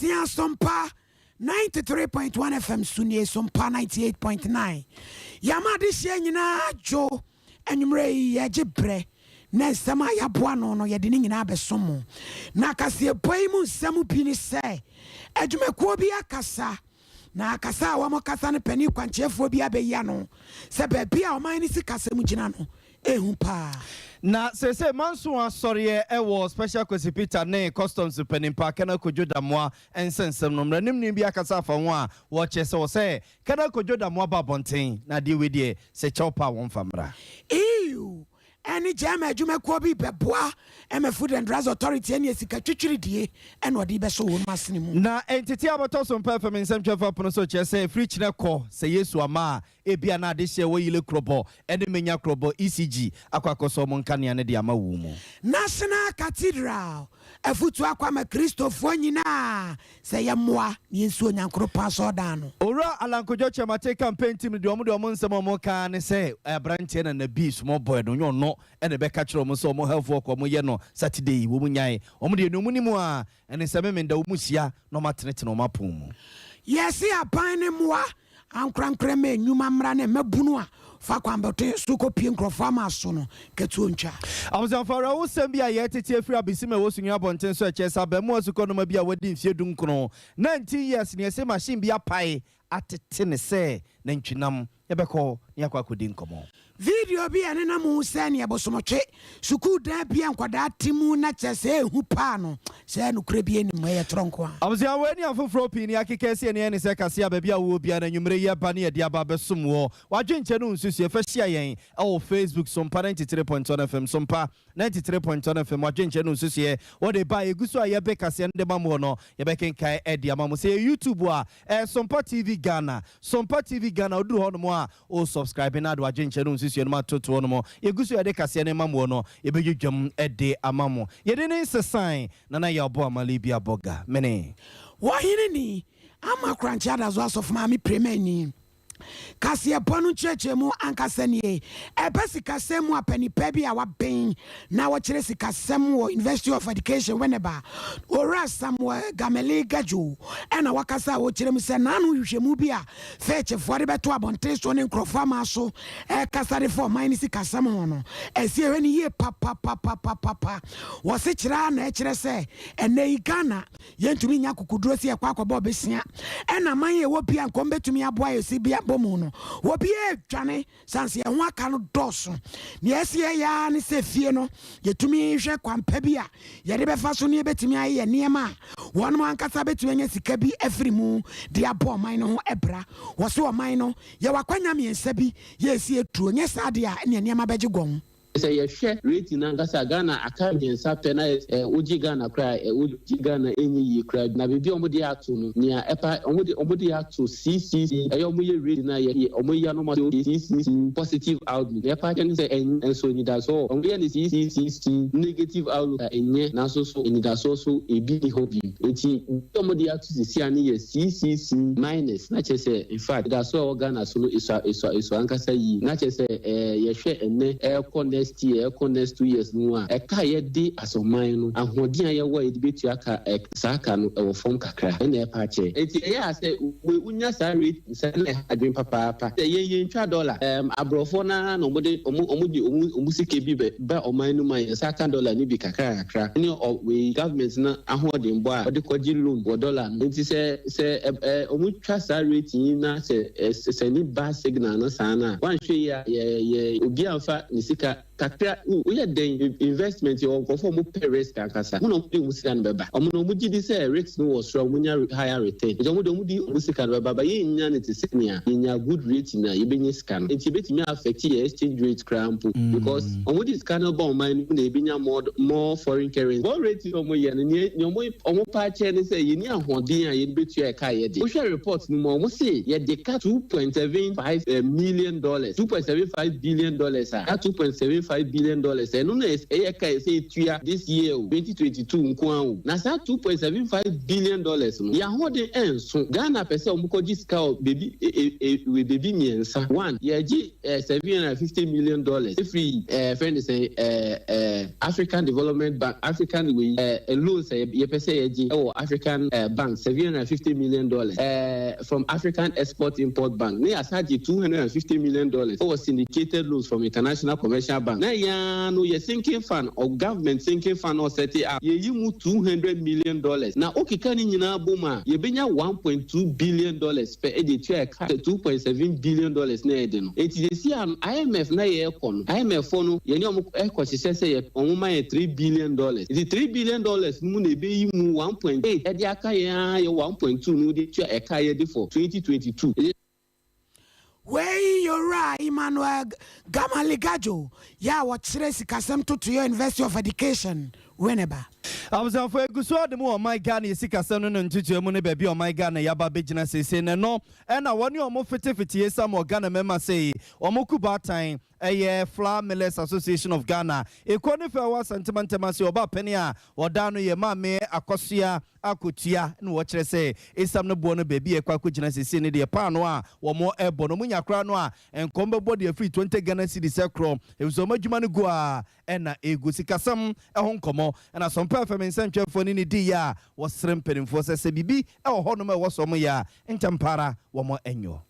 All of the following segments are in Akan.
6 Sompa 93.1 FM so nie, Sompa 98.9. Yɛama adehyeɛ nyinaa dwo. Anwummerɛ yi yɛgye berɛ na nsɛm a yɛaboa no no, yɛde ne nyinaa bɛsom mo. Na kaseɛbɔ yi mu nsɛm bi ne sɛ adwumakuo bi akasa, na akasa a wɔn kasa no, panin kwankyerɛfoɔ bi abɛyi ano sɛ baabi a ɔman no sikasɛm gyina no ehu paa. Na sese manso asɔreɛ ɛwɔ Special Kwesi Peter ne Customs panimpa Colonel Kojo Damoa nsɛnsɛm no, mmeranimni bi akasa afa ho a wɔkyerɛ sɛ wɔ sɛ Colonel Kojo Damoa ba abɔnten na adeɛ wei deɛ, sɛ kyɛw pa a wɔmfa mmra. EU ɛne German adwumakuo bi bɛboa ɛma Food and Drugs Authority ɛne sika twitwiridie ɛna ɔde bɛsɔ wɔn asene mu. Na ntete a bɛtɔ so mpɛ fam nsɛmtwerɛfoɔ pono so kyerɛ sɛ ɛfiri kyerɛ kɔ sɛ Yesu ama a, ebia na adehyɛ wɔ Yile Kurɔbɔ ɛne Menya Kurɔbɔ ECG akɔ akɔsɔ ɔmo nkanea no de ama wo mu. National Cathedral afutu akɔ ama Kristofoɔ nyinaa sɛ yɛmmoa na yɛnsi Onyankoropɔn asɔɔdan no. Owura Alan Kojo Kyerematen campaign team deɛ, ɔmo nsɛm a ɔmo kaa ne sɛ aberanteɛ na Nabi small boy no, nyɛ ɔno ɛna ɛbɛka kyerɛ ɔmo sɛ ɔmo health work ɔmo yɛ no Saturday yi, wɔn nyae. Ɔmo deɛ, nea ɔmo nim a ɛne sɛ memenda wɔn hyia na ɔmo atenetene ɔmo apɔn mu. Yɛse aban ne mmoa ankorankora ma enwuma mmra ne mmabunu a fa kwanbɔten so kɔpie nkurɔfoɔ ama so no kɛtuo ntwa. Abusuafo, awerɛhosɛm bi a yɛtete afiri Abesim a ɛwɔ Sunyani abɔnten so ɛkyɛ sɛ abɛɛmoa sukɔnoma bi a wadi mfeɛ 19, 19 years, ne ɛsɛ machine bi apae atete ne sɛ nantwinam. Yɛbɛkɔ ne yɛakɔ akɔdi nkɔmmɔ. Video bi a ɛnenam ho sɛ neɛ Bosomotwe sukuu dan bi a nkwadaa te mu na kyerɛ sɛ ɛhu paa no, sɛ nokorɛ bi anim, ɛyɛ torɔ nko a. Abusua, wei ne afoforɔ pii ne akeka si ɛne sɛ kase a baabi a wowɔ biara no, anwummerɛ yi ɛba ne yɛde aba bɛsom wɔ wadwenkyɛ no nsusuɛ fa hyia yɛn ɛwɔ Facebook, Sompa 93.1 FM, Sompa 93.1 FM. Wadwenkyɛ no nsusuɛ wɔde ba ɛgu so a yɛbɛ kaseɛ no de ma mu no, yɛbɛkenkae ɛde ama mo. Sɛ yɛ YouTube a, ɛyɛ Sompa TV Ghana, Sompa TV Ghana. Woduru hɔ nom a, o subscribe na ade wadwenkyɛ no nsusuɛ no ma totoɔ no mu. Yɛgu so yɛde kaseɛ no ma mu no, yɛbɛdwidwam ɛde ama mo. Yɛde ne nsesan nana yɛ ɔbɔ amale bi abɔga mene. Wɔhene ni ama korankye adaso asɔfo maame premani kaseɛbɔ no nkyerɛkyerɛ mu ankasa nie. Ɛbɛ sikasɛm mu apanipa bi a wabɛn na wɔkyerɛ sikasɛm wɔ University of Education Winneba, Owura Samuel Gameli Gadwo, ɛna wakasa a wɔkyerɛ mu sɛ naano hwehwɛmu bi a Fitchfoɔ de bɛto abɔnten so ne nkurɔfoɔ ama so ɛkasa de fa ɔman no sikasɛm ho no, ɛsi ɛhwɛ no yie papapapapapa. Wɔse kyerɛ a na ɛkyerɛ sɛ ɛnɛ yi Ghana yɛntumi nya kokoduro sɛ yɛkɔ akɔbɔ ɔbɛsia, ɛna man yɛ wɔ bia nkɔm bɛtumi aboa yɛ si bia bɔ mu no, wɔbiaa dwane sane sɛ yɛn ho aka no dɔɔso. Nea ɛsi yɛyɛ ne sɛ fie no yɛtumi hwɛ kwampa bi a yɛde bɛfa so ne yɛbɛtumi ayɛ nneɛma a wɔnom ankasa bɛtumi anya sika bi afiri mu de abɔ ɔman no ho ɛbra. Wɔ so ɔman no yɛwɔ akwanya mmiɛnsa bi yɛsi etuo nyɛ saa deɛ a, ɛnea nneɛma bɛgye gɔn. Sɛ yɛhwɛ rating nankasa, Ghana aka 3 pɛ na wogye Ghana koraa, wogye Ghana ɛnyɛ yie koraa. Na biribi a wɔde ato no, nea ɛpa wɔde ato CCC, ɛyɛ wɔn yɛ rating na yɛ wɔn yɛ no, wɔn CCC positive outlook. Nea ɛpa kyɛn sɛ ɛnyɛ nso anidasoɔ, wɔn yɛ no CCCC negative outlook a ɛnyɛ, nanso so anidasoɔ so ebi ni hɔ bi. Nti bi a wɔde ato sisi a ne yɛ CCC minus, na kyerɛ sɛ in fact anidasoɔ a ɛwɔ Ghana so no esua esua esua ankasa yie. Na kyerɛ sɛ yɛhwɛ ɛnɛ ɛkɔ next year, ɛkɔ next 2 years no a, ɛka a yɛde asɔman no, ahoɔden a yɛwɔ a yɛde bɛtua ka saa ka no ɛwɔ fam kakra, ɛna ɛpa akyɛ. Nti ɛyɛ a sɛ wonya saa rate sɛ na ɛha adwene papaapa sɛ yɛn ntwa dollar, aborɔfoɔ naa na ɔmo de ɔmo sika bi bɛ ba ɔman no mu a yɛn nsa aka dollar no bi kakra kakra, ne ɔ wei government na ahoɔden bɔ a ɔde kɔgye loan wɔ dollar no. Nti sɛ ɛ ɛ ɔmo twa saa rate yi na sɛ ɛ sɛ ne ba signal no saa na wanhwɛ yi a, yɛ obi amfa ne sika kakra woyɛ den investment. Yɛ nkurɔfoɔ a ɔmo pɛ risk ankasa, ɔmo na ɔmo de ɔmo sika no bɛba. Ɔmo na ɔmo gye di sɛ risk no wɔ soro a ɔmo nya higher return, nti ɔmo de ɔmo sika no bɛba ba. Yɛn nya ne te sɛ nea yɛnya good rate na yɛbɛnya sika no, nti ebɛtumi affect yɛ exchange rate koraa mpo, because ɔmo de sika no ba ɔman no mu na ebɛnya more foreign currency. Bɔ rate ɔmo yɛ no, nea ɔmo pa akyɛ ne sɛ yɛni ahoɔden a yɛde bɛtua ɛka yɛ de. Wohwɛ report no mu a, ɔmo se yɛde ka $2.75 million, $2.75 billion a, that 2.75 5 billion dollars, ɛno na ɛyɛ ka ɛsɛ etua this year o, 2022 nko ara o. Na saa $2.75 billion no, yɛahoɔden ɛnso. Ghana pɛ sɛ ɔmo kɔgye sika wɔ beebi e e wɔ beebi mmiɛnsa. One, yɛgye $750 million efiri fɛn de sɛ ɛɛ ɛɛ African Development Bank, African wei loans a yɛpɛ sɛ yɛgye ɛwɔ African Bank, $750 million from African Export Import Bank, ne yɛasa gye $250 million ɛwɔ syndicated loans from International Commercial Bank. Na yɛn no yɛ sinking fund or government sinking fund ɔset up, yɛyi mu $200 million, na okeka ne nyinaa bom a, yɛbɛnya $1.2 billion pɛ ɛde etua ɛka $2.7 billion na yɛde no. Eti yɛsi a IMF na yɛrekɔ no, IMF fo no, yɛne ɔmo ɛkɔ hyehyɛ sɛ yɛ ɔmo ma yɛ $3 billion. Eti $3 billion no mu na ebeyi mu 1.8 ɛde aka yɛn a yɛ 1.2 no de tua ɛka yɛde for 2022. Wei yɛwura Emmanuel Gamali Gajo yɛ a wɔkyerɛ sikasɛm totoyɛ, University of Education, Winneba. Abusuafo, egu so ade mu wɔ ɔman Ghana yɛ sikasɛm no ne ntutuo mu ne baabi a ɔman Ghana yaba bɛgyina seesei ne no, ɛna wɔne ɔmo fetefete esam wɔ Ghana mmarima sɛ ɔmo ku baatan ɛyɛ Flour Millers Association of Ghana ekuo ne fɛ wɔ Asantemantam ase. Ɔba panin a ɔda no yɛ Maame Akɔsoa Akotua, na wɔkyerɛ sɛ esam no boɔ no, baabi a ɛkɔ akɔgyina seesei ne deɛ, paano a wɔn ɛbɔ no, wɔn nya koraa no a nkɔm bɛbɔ deɛ firi 20 Ghana cedis ɛkorɔ, efisɛ wɔn adwuma no gu a ɛna egu. Sikasɛm ɛho nkɔmɔ ɛna Sɔmpa FM nsɛntwɛfoɔ ne ne di yɛ a wɔsrɛ mpanimfoɔ sɛ biribi ɛwɔ hɔnom a ɛwɔ sɛ wɔn yɛ a, ntɛm para wɔn ɛnyɔ.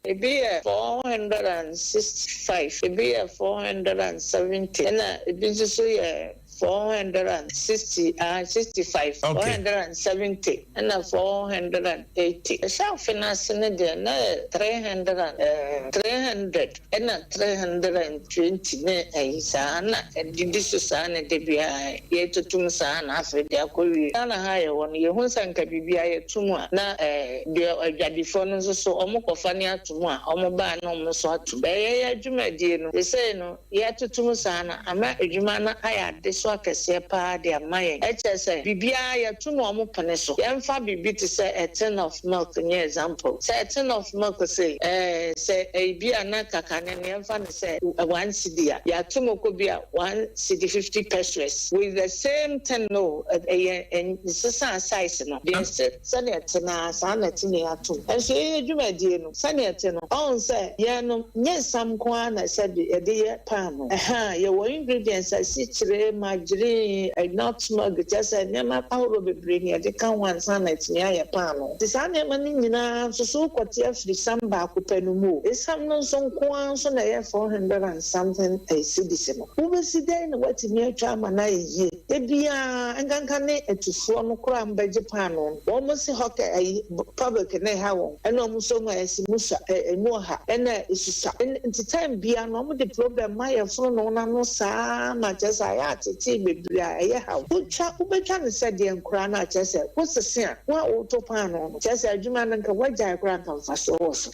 Ebi yɛ 465, ebi yɛ 470, ɛna ebi nso so yɛ 460, 65, 470, ɛna 480. Ɛhyɛ afe n'ase no deɛ, na yɛ 300 and 300, ɛna 320 ne ɛyi saa na ɛdidi so saa na de biara yɛtotom saa na afei de akɔ wie. Ghana ha yɛ wɔ no, yɛhu sɛ nka biribiara yɛtum a, na deɛ adwadifoɔ no nso so ɔmo kɔfa ne ato mu a, ɔmo baa na ɔmo nso ato. Bɛyɛ yɛ adwumadie no sesei no, yɛtotom saa na ama adwuma no ayɛ ade so akɛseɛ paa de ama yɛn. Ɛkyerɛ sɛ biribiara yɛto no, ɔmo pene so. Yɛmfa biribi te sɛ a tin of milk nyɛ example. Sɛ a tin of milk sɛ sɛ ɛyi a na kakane no, yɛmfa no sɛ 1 cedi a, yɛato mu kɔ bi a 1 cedi 50 pesewas with the same tin no. Ɛyɛ nsesa size no deɛ, sɛ sɛnea ɛte na saa na ɛte na yɛato. Nso yɛyɛ dwumadie no sɛnea ɛte no, ɔn sɛ yɛn no nyɛ nsam nko ara na sɛbi yɛde yɛ paano. Ɛha yɛwɔ ingredients, asikyire, margarine, nutmeg, kyerɛ sɛ nneɛma ahorow bebree na yɛde ka ho ansa na ɛtumi ayɛ paano. Nti saa nneɛma no nyinaa nso so wokɔte afiri sam baako pɛ no mu o, esam no nso nko ara nso na ɛyɛ 400 and something cedis no, wobɛsi dɛn na woatumi atwa ama no ayɛ yie? Ebiara nkanka ne atufoɔ no koraa mbɛgye paano no, wɔn si hɔ kɛ ɛyi public na ɛha wɔn, ɛna wɔn nso mu ɛsi mu sa emu ɔha ɛna esusa. Nti time bia no wɔn de problem ma yɛ fononoo n'ano saa ma kyerɛ sɛ ayɛ atete bebree a ɛyɛ haw. Wotwa, wobɛtwa no sɛ deɛ nkoraa no akyerɛ sɛ wosese a wo a wotɔ paano no, kyerɛ sɛ adwuma no nka woagyae koraa, nka mfasoɔ wɔ so.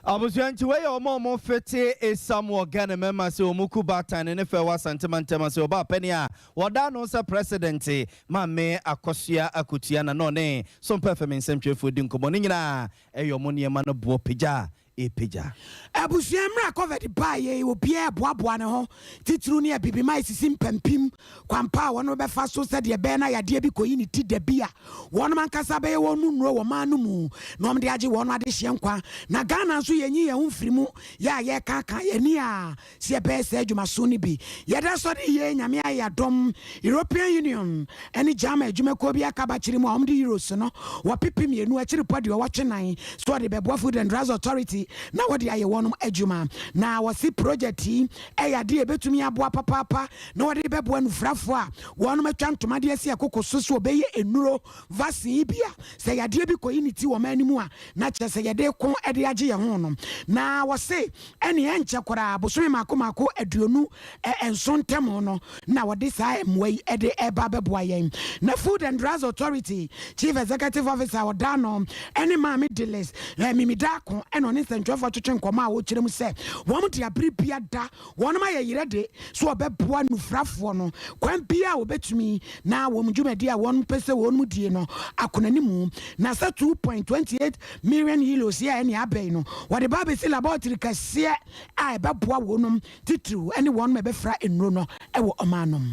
Abusua, nti wɔyɛ ɔmo a ɔmo fete esam wɔ Ghana mmarima sɛ ɔmo ku baatan ne ne fɛ wɔ Asantemantam ase. Ɔbaa panin a wɔda no sɛ President Maame Akɔsoa Akotua na na ɔne Sompa FM nsɛmtwerɛfoɔ di nkɔmmɔ ne nyinaa ɛyɛ ɔmo nneɛma no boɔ pagya a ɛpagya. Abusua, mmerɛ COVID baa yɛ, obiara boaboa ne ho, titiriw ne abibima esisi mpampim kwampa a wɔn bɛfa so sɛdeɛ ɛbɛyɛ na yadeɛ bi kɔyi ne ti dabi a, wɔn ankasa bɛyɛ wɔn no nnuro wɔ man no mu na wɔn de agye wɔn adehyeɛ nkwa. Na Ghana nso, yɛnyi yɛn ho mfiri mu yɛ a yɛkaka yɛni a sɛ yɛbɛyɛ sɛ adwumaso no bi yɛda sɔre yie. Nyame ayɛ adɔm, European Union ɛne German adwumakuo bi aka bakyere mu a wɔde euros no wɔpepe 2 akyiri pɔ deɛ ɔwɔtwe nan so wɔde bɛboa Food and Drugs Authority na wɔde ayɛ wɔnom adwuma. Na wɔsi project yi ɛyɛ adeɛ ɛbɛtumi aboa papaapa na wɔde bɛboa nufrafoɔ a wɔnom atwa ntoma de asi ɛkoko so wɔbɛyɛ nnuro vaccine yi bi a sɛ yadeɛ bi kɔyi ne ti wɔ man no mu a, na kyerɛ sɛ yɛde ko de agye yɛn ho no. Na wɔse ɛne ɛnkyɛ koraa, bosome mako mako 27 ntɛm no na wɔde saa mmoa yi de ɛba bɛboa yɛn. Na Food and Drugs Authority Chief Executive Officer ɔda no ɛne Maame Delis Mimidaako, ɛna ɔne nsɛntwerɛ nsɛntwerɛfoɔ twetwe nkɔmmɔ a wɔkyerɛ mu sɛ wɔn de abere bia da wɔnom ayɛ yerɛ de so wɔbɛboa nufrafoɔ no kwan bia a wɔbɛtumi na wɔn dwumadi a wɔn pɛ sɛ wɔn die no akɔnanimu. Na sɛ €2.28 million yɛ ɛne abɛn no, wɔde ba abɛsi laboratory kɛseɛ a ɛbɛboa wɔnom titiriw ne wɔn ɛbɛfra nnuro no ɛwɔ ɔman no mu.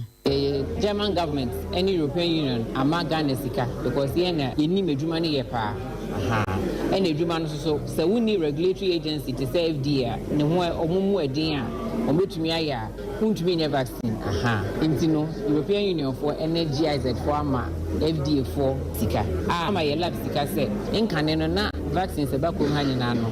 German government ne European Union ama Ghana sika because yɛn na yɛnim adwuma no yɛ paa. Ɛna adwuma no nso so, sɛ wonni regulatory agency te sɛ FDA a ne ho ɔmo mu ɛden a ɔmo ayɛ a, wontumi nyɛ vaccine aha. Nti no European Union foɔ ɛne GIZ foɔ ama FDA foɔ sika a ama yɛ lab sika sɛ nkane no na vaccines ɛba kurom ha nyinaa no,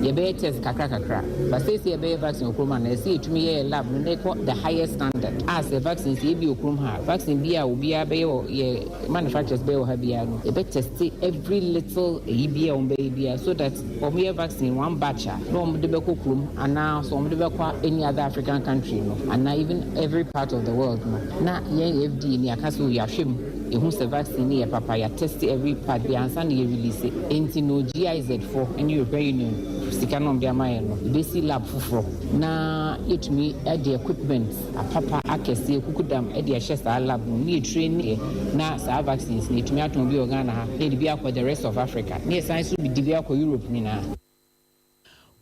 yɛbɛyɛ test kakra kakra, but seesei yɛbɛyɛ vaccine wɔ kurom ha no, ɛsɛ yɛtumi yɛ lab no na ɛkɔ the highest standard a sɛ vaccines yɛbi wɔ kurom ha, vaccine bi a obiara bɛyɛ wɔ yɛ manufacturers bɛyɛ wɔ ha biara no, yɛbɛ test every little ɛyi bi a wɔn bɛyɛ biara so that wɔn yɛ vaccine one batch a na wɔn de bɛkɔ kurom anaa so wɔn de bɛkɔ any other African country no anaa even every part of the world no, na yɛn FDA ni aka so yɛahwɛ mu ehu sɛ vaccine no yɛ papa, yɛ test every part bi ansa na yɛ release. Nti no GIZ fo ne European Union sika no ɔmo de ama yɛn no, ebesi lab foforɔ na yɛtumi de equipment apapa akɛseɛ kukudam de ahyɛ saa lab no ne yɛ train yɛ na saa vaccines no yɛtumi atɔn bi wɔ Ghana ha na yɛde bi akɔ the rest of Africa na yɛsan so de bi akɔ Europe nyinaa.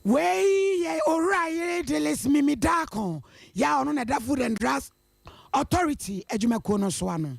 Wei yɛ Owura yere Delis Mimi Daako yɛ a ɔno na ɛda Food and Drugs Authority adwumakuo no so ano.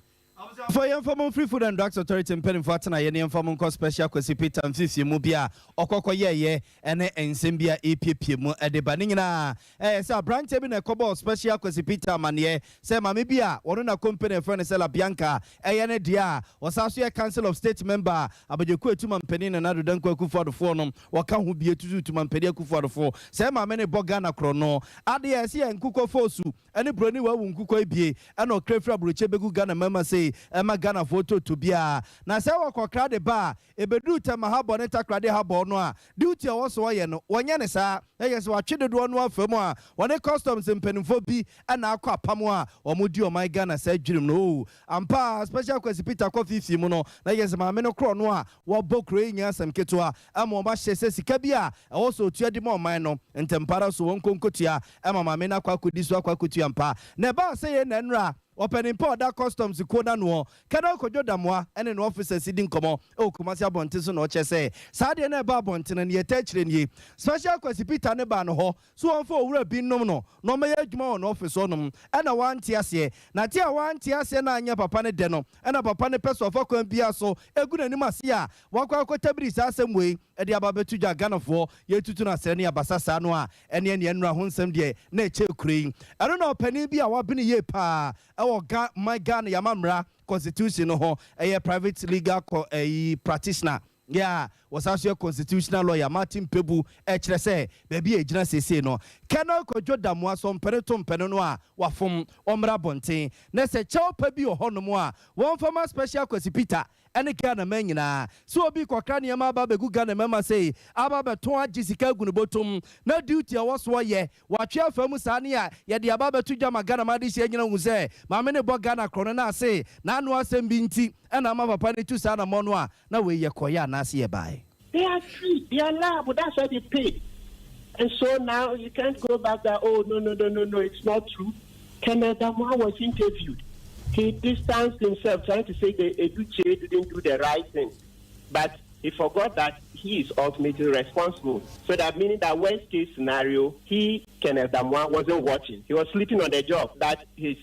Fo yɛmfa mo mfiri Food and Drugs Authority mpanimfoɔ atena yɛ ne yɛmfa mo nkɔ Special Kwasi Peter mfifie mu bi a ɔkɔkɔ yɛɛyɛ ɛne nsɛm bi a ɛpiepie mu ɛde ba. Ne nyinaa ɛyɛ sɛ aberanteɛ bi na ɛkɔbɔɔ Special Kwasi Peter amanneɛ sɛ maame bi a wɔno na company ɛfrɛ no sɛ La Bianca ɛyɛ ne deɛ a wɔsan so yɛ Council of State member a abadwakuo atuma mpanin Nana Addo Dankwa Akufo Addofoɔ no wɔka ho bie tutu tuma mpanin Akufo Addofoɔ sɛ maame ne bɔ Ghana korɔ no adeɛ ɛsɛ yɛ nkukɔ foosu ɛne buroni wawu nkukɔ ebie ɛna ɔkra firi aburokye bɛgu Ghana mmarima sei ɛma Ghanafoɔ toto biara. Na sɛ wɔkɔkra de ba a ebeduru Tɛma ha bɔ ne Takoradi ha bɔ no a, duty a ɛwɔ so wɔyɛ no wɔnyɛ ne saa. Ɛyɛ sɛ watwe dodoɔ no afa mu a wɔne customs mpanimfoɔ bi ɛna akɔ apam a wɔn di ɔman Ghana sɛ adwirim no o. Ampa, Special Kwasi Peter kɔ fiifii mu no na yɛ sɛ maame no korɔ no a wɔbɔ kuro yi nyɛ asɛm ketewa ɛma wɔn ahyɛ sɛ sika bi a ɛwɔ so otua di ma ɔman no ntɛmpara so wɔn nkonkotua ɛma maame no akɔ akɔdi so akɔ akɔtua mpa. Na ɛbaa sɛ yɛn na nnura ɔpanin ɔda customs kuo nanoɔ, Colonel Kwadwo Damoa, ɛne ne officers di nkɔmmɔ ɛwɔ Kumasi abɔnten so na ɔkyɛ sɛ saa deɛ no ɛba abɔnten no neɛ ɛtɛ akyire nie. Special Kwasi Peter ne baa no hɔ so wɔmfa owura bi nom no na ɔmɛyɛ adwuma wɔ n'office hɔnom ɛna wante aseɛ. Na te a wante aseɛ na anyɛ papa ne dɛ no ɛna papa ne pɛ so ɔfa kwan biara so egu n'anim ase a wakɔ akɔtabiri saa asɛm wei ɛde aba bɛto dwa. Ghanafoɔ yɛtutu no asrɛ ne abasa saa no a ɛne ɛne ɛnura ho nsɛm deɛ na ɛkyɛ kure yi. Ɛno na ɔpanin bi a wabene yie paa ɛwɔ Ga man Ghana yama mmara constitution no ho, ɛyɛ private legal ɛyi practitioner yɛ a wɔsan so yɛ constitutional lawyer, Martin Kpebu, ɛkyerɛ sɛ baabi a ɛgyina seesei no, Colonel Kwadwo Damoa so mpɛne to mpɛne no a wafom ɔmmra abɔnten na sɛ kyɛw pa bi wɔ hɔnom a wɔmfa ma Special Kwasi Peter ɛne Ghana man nyinaa sɛ obi kɔkra nneɛma aba abɛgu Ghana mɛma sei aba bɛtɔn agye sika agu ne bɔtɔm na duty a ɛwɔ soɔ yɛ watwe afa mu saa ne a yɛde aba bɛto dwa ma Ghana ma de hyia nyina hu sɛ maame ne bɔ Ghana korɔ no na ase na ano asɛm bi nti ɛna ama papa ne tu saa nammɔ no a na wei yɛ kɔyɛ anaasɛ yɛ bae. They are free. They are liable. That's why they paid. And so now you can't go back that, oh, no, no, no, no, no, it's not true. Kenneth Damoah was interviewed. He distanced himself, trying to say that Edudzi didn't do the right thing. But he forgot that he is ultimately responsible. So that meaning that worst case scenario, he, Kenneth Damoah, wasn't watching. He was sleeping on the job that his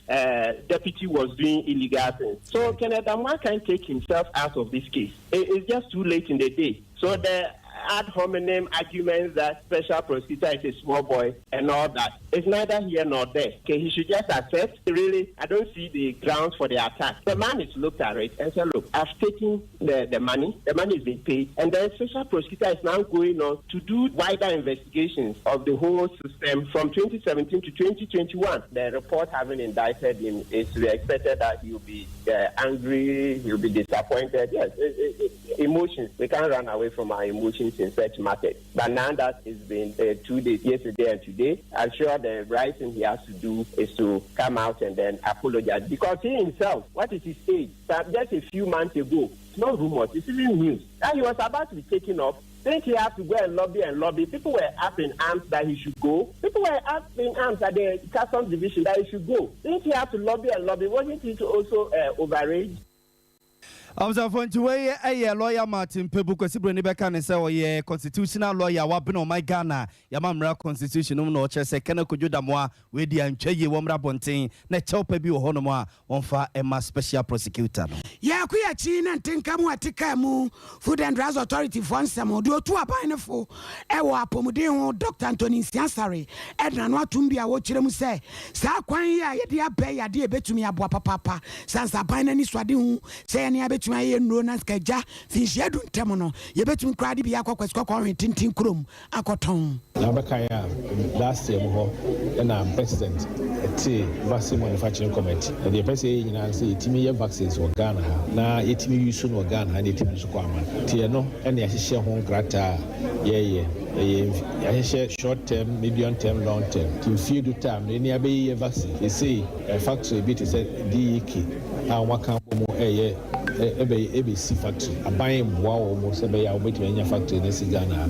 deputy was doing illegal things. So Kenneth Damoah can't take himself out of this case. It's just too late in the day. So the ad hominem arguments that special prosecutor is a small boy and all that, it's neither here nor there. Okay, he should just accept. Really, I don't see the grounds for the attack. The man is looked at it and said, "Look, I've taken the money, the money is being paid," and then special prosecutor is now going on to do wider investigations of the whole system from 2017 to 2021. The report having indicted him, it's expected that he will be angry, he will be disappointed. Yes, emotions. We can't run away from our emotions in such matters. But now that it's been 2 days, yesterday and today, I'm sure the right thing he has to do is to come out and then apologize. Because he himself, what is his age? That just a few months ago, it's not rumors, it's even news, that he was about to be taken off. Didn't he have to go and lobby and lobby? People were up in arms that he should go. People were up in arms at the customs division that he should go. Didn't he have to lobby and lobby? Wasn't he also overraged? Abusuafo, nti wei yɛ lawyer Martin Kpebu. Kwasi Broni bɛka ne sɛ ɔyɛ constitutional lawyer wabene ɔman Ghana yɛma mmara constitution no mu, na ɔkyerɛ sɛ Kenneth Kojo Damoa wei di antwa yie, wɔmmra abɔnten na ɛkyɛw pa bi wɔ hɔnom a wɔmfa ɛma special prosecutor no. Yɛako yɛkyi na ntenka mu ate kaa mu Food and Drugs Authority foɔ nsɛm de otu aban no fo ɛwɔ apɔmuden ho. Dr Anthony Nsiah-Asare ɛde n'ano atom bi a wɔkyerɛ mu sɛ saa kwan yi a yɛde abɛ yɛ adeɛ ɛbɛtumi aboa papaapa sansa aban no ani so ade hu sɛ yɛne abɛtumi ayɛ nnuro na sikagya finhyia du ntɛm no, yɛbɛtumi koraa de bi akɔ Kwasi Kɔkɔɔ hwe tenten kurom akɔtɔn. Na wobɛkae a, last year mu hɔ ɛna President ɛte Vaccine Manufacturing Committee, na deɛ ɛpɛ sɛ yɛyɛ nyinaa sɛ yɛtumi yɛ vaccines wɔ Ghana ha na yɛtumi use no wɔ Ghana ha na yɛtumi nso kɔ ama. Nti ɛno ɛne yɛahyehyɛ ho nkrataa a yɛyɛ, ɛyɛ yɛahyehyɛ short term, medium term, long term. Nti mfie 10 time no ɛni abɛyɛ vaccine. Yɛsei factory bi te sɛ DEK a wɔaka bɔ mu ɛyɛ ɛbɛ ɛbɛsi factory, aban mmoa wɔn mo sɛ ɛbɛyɛ a wɔbɛtumi anya factory no si Ghana.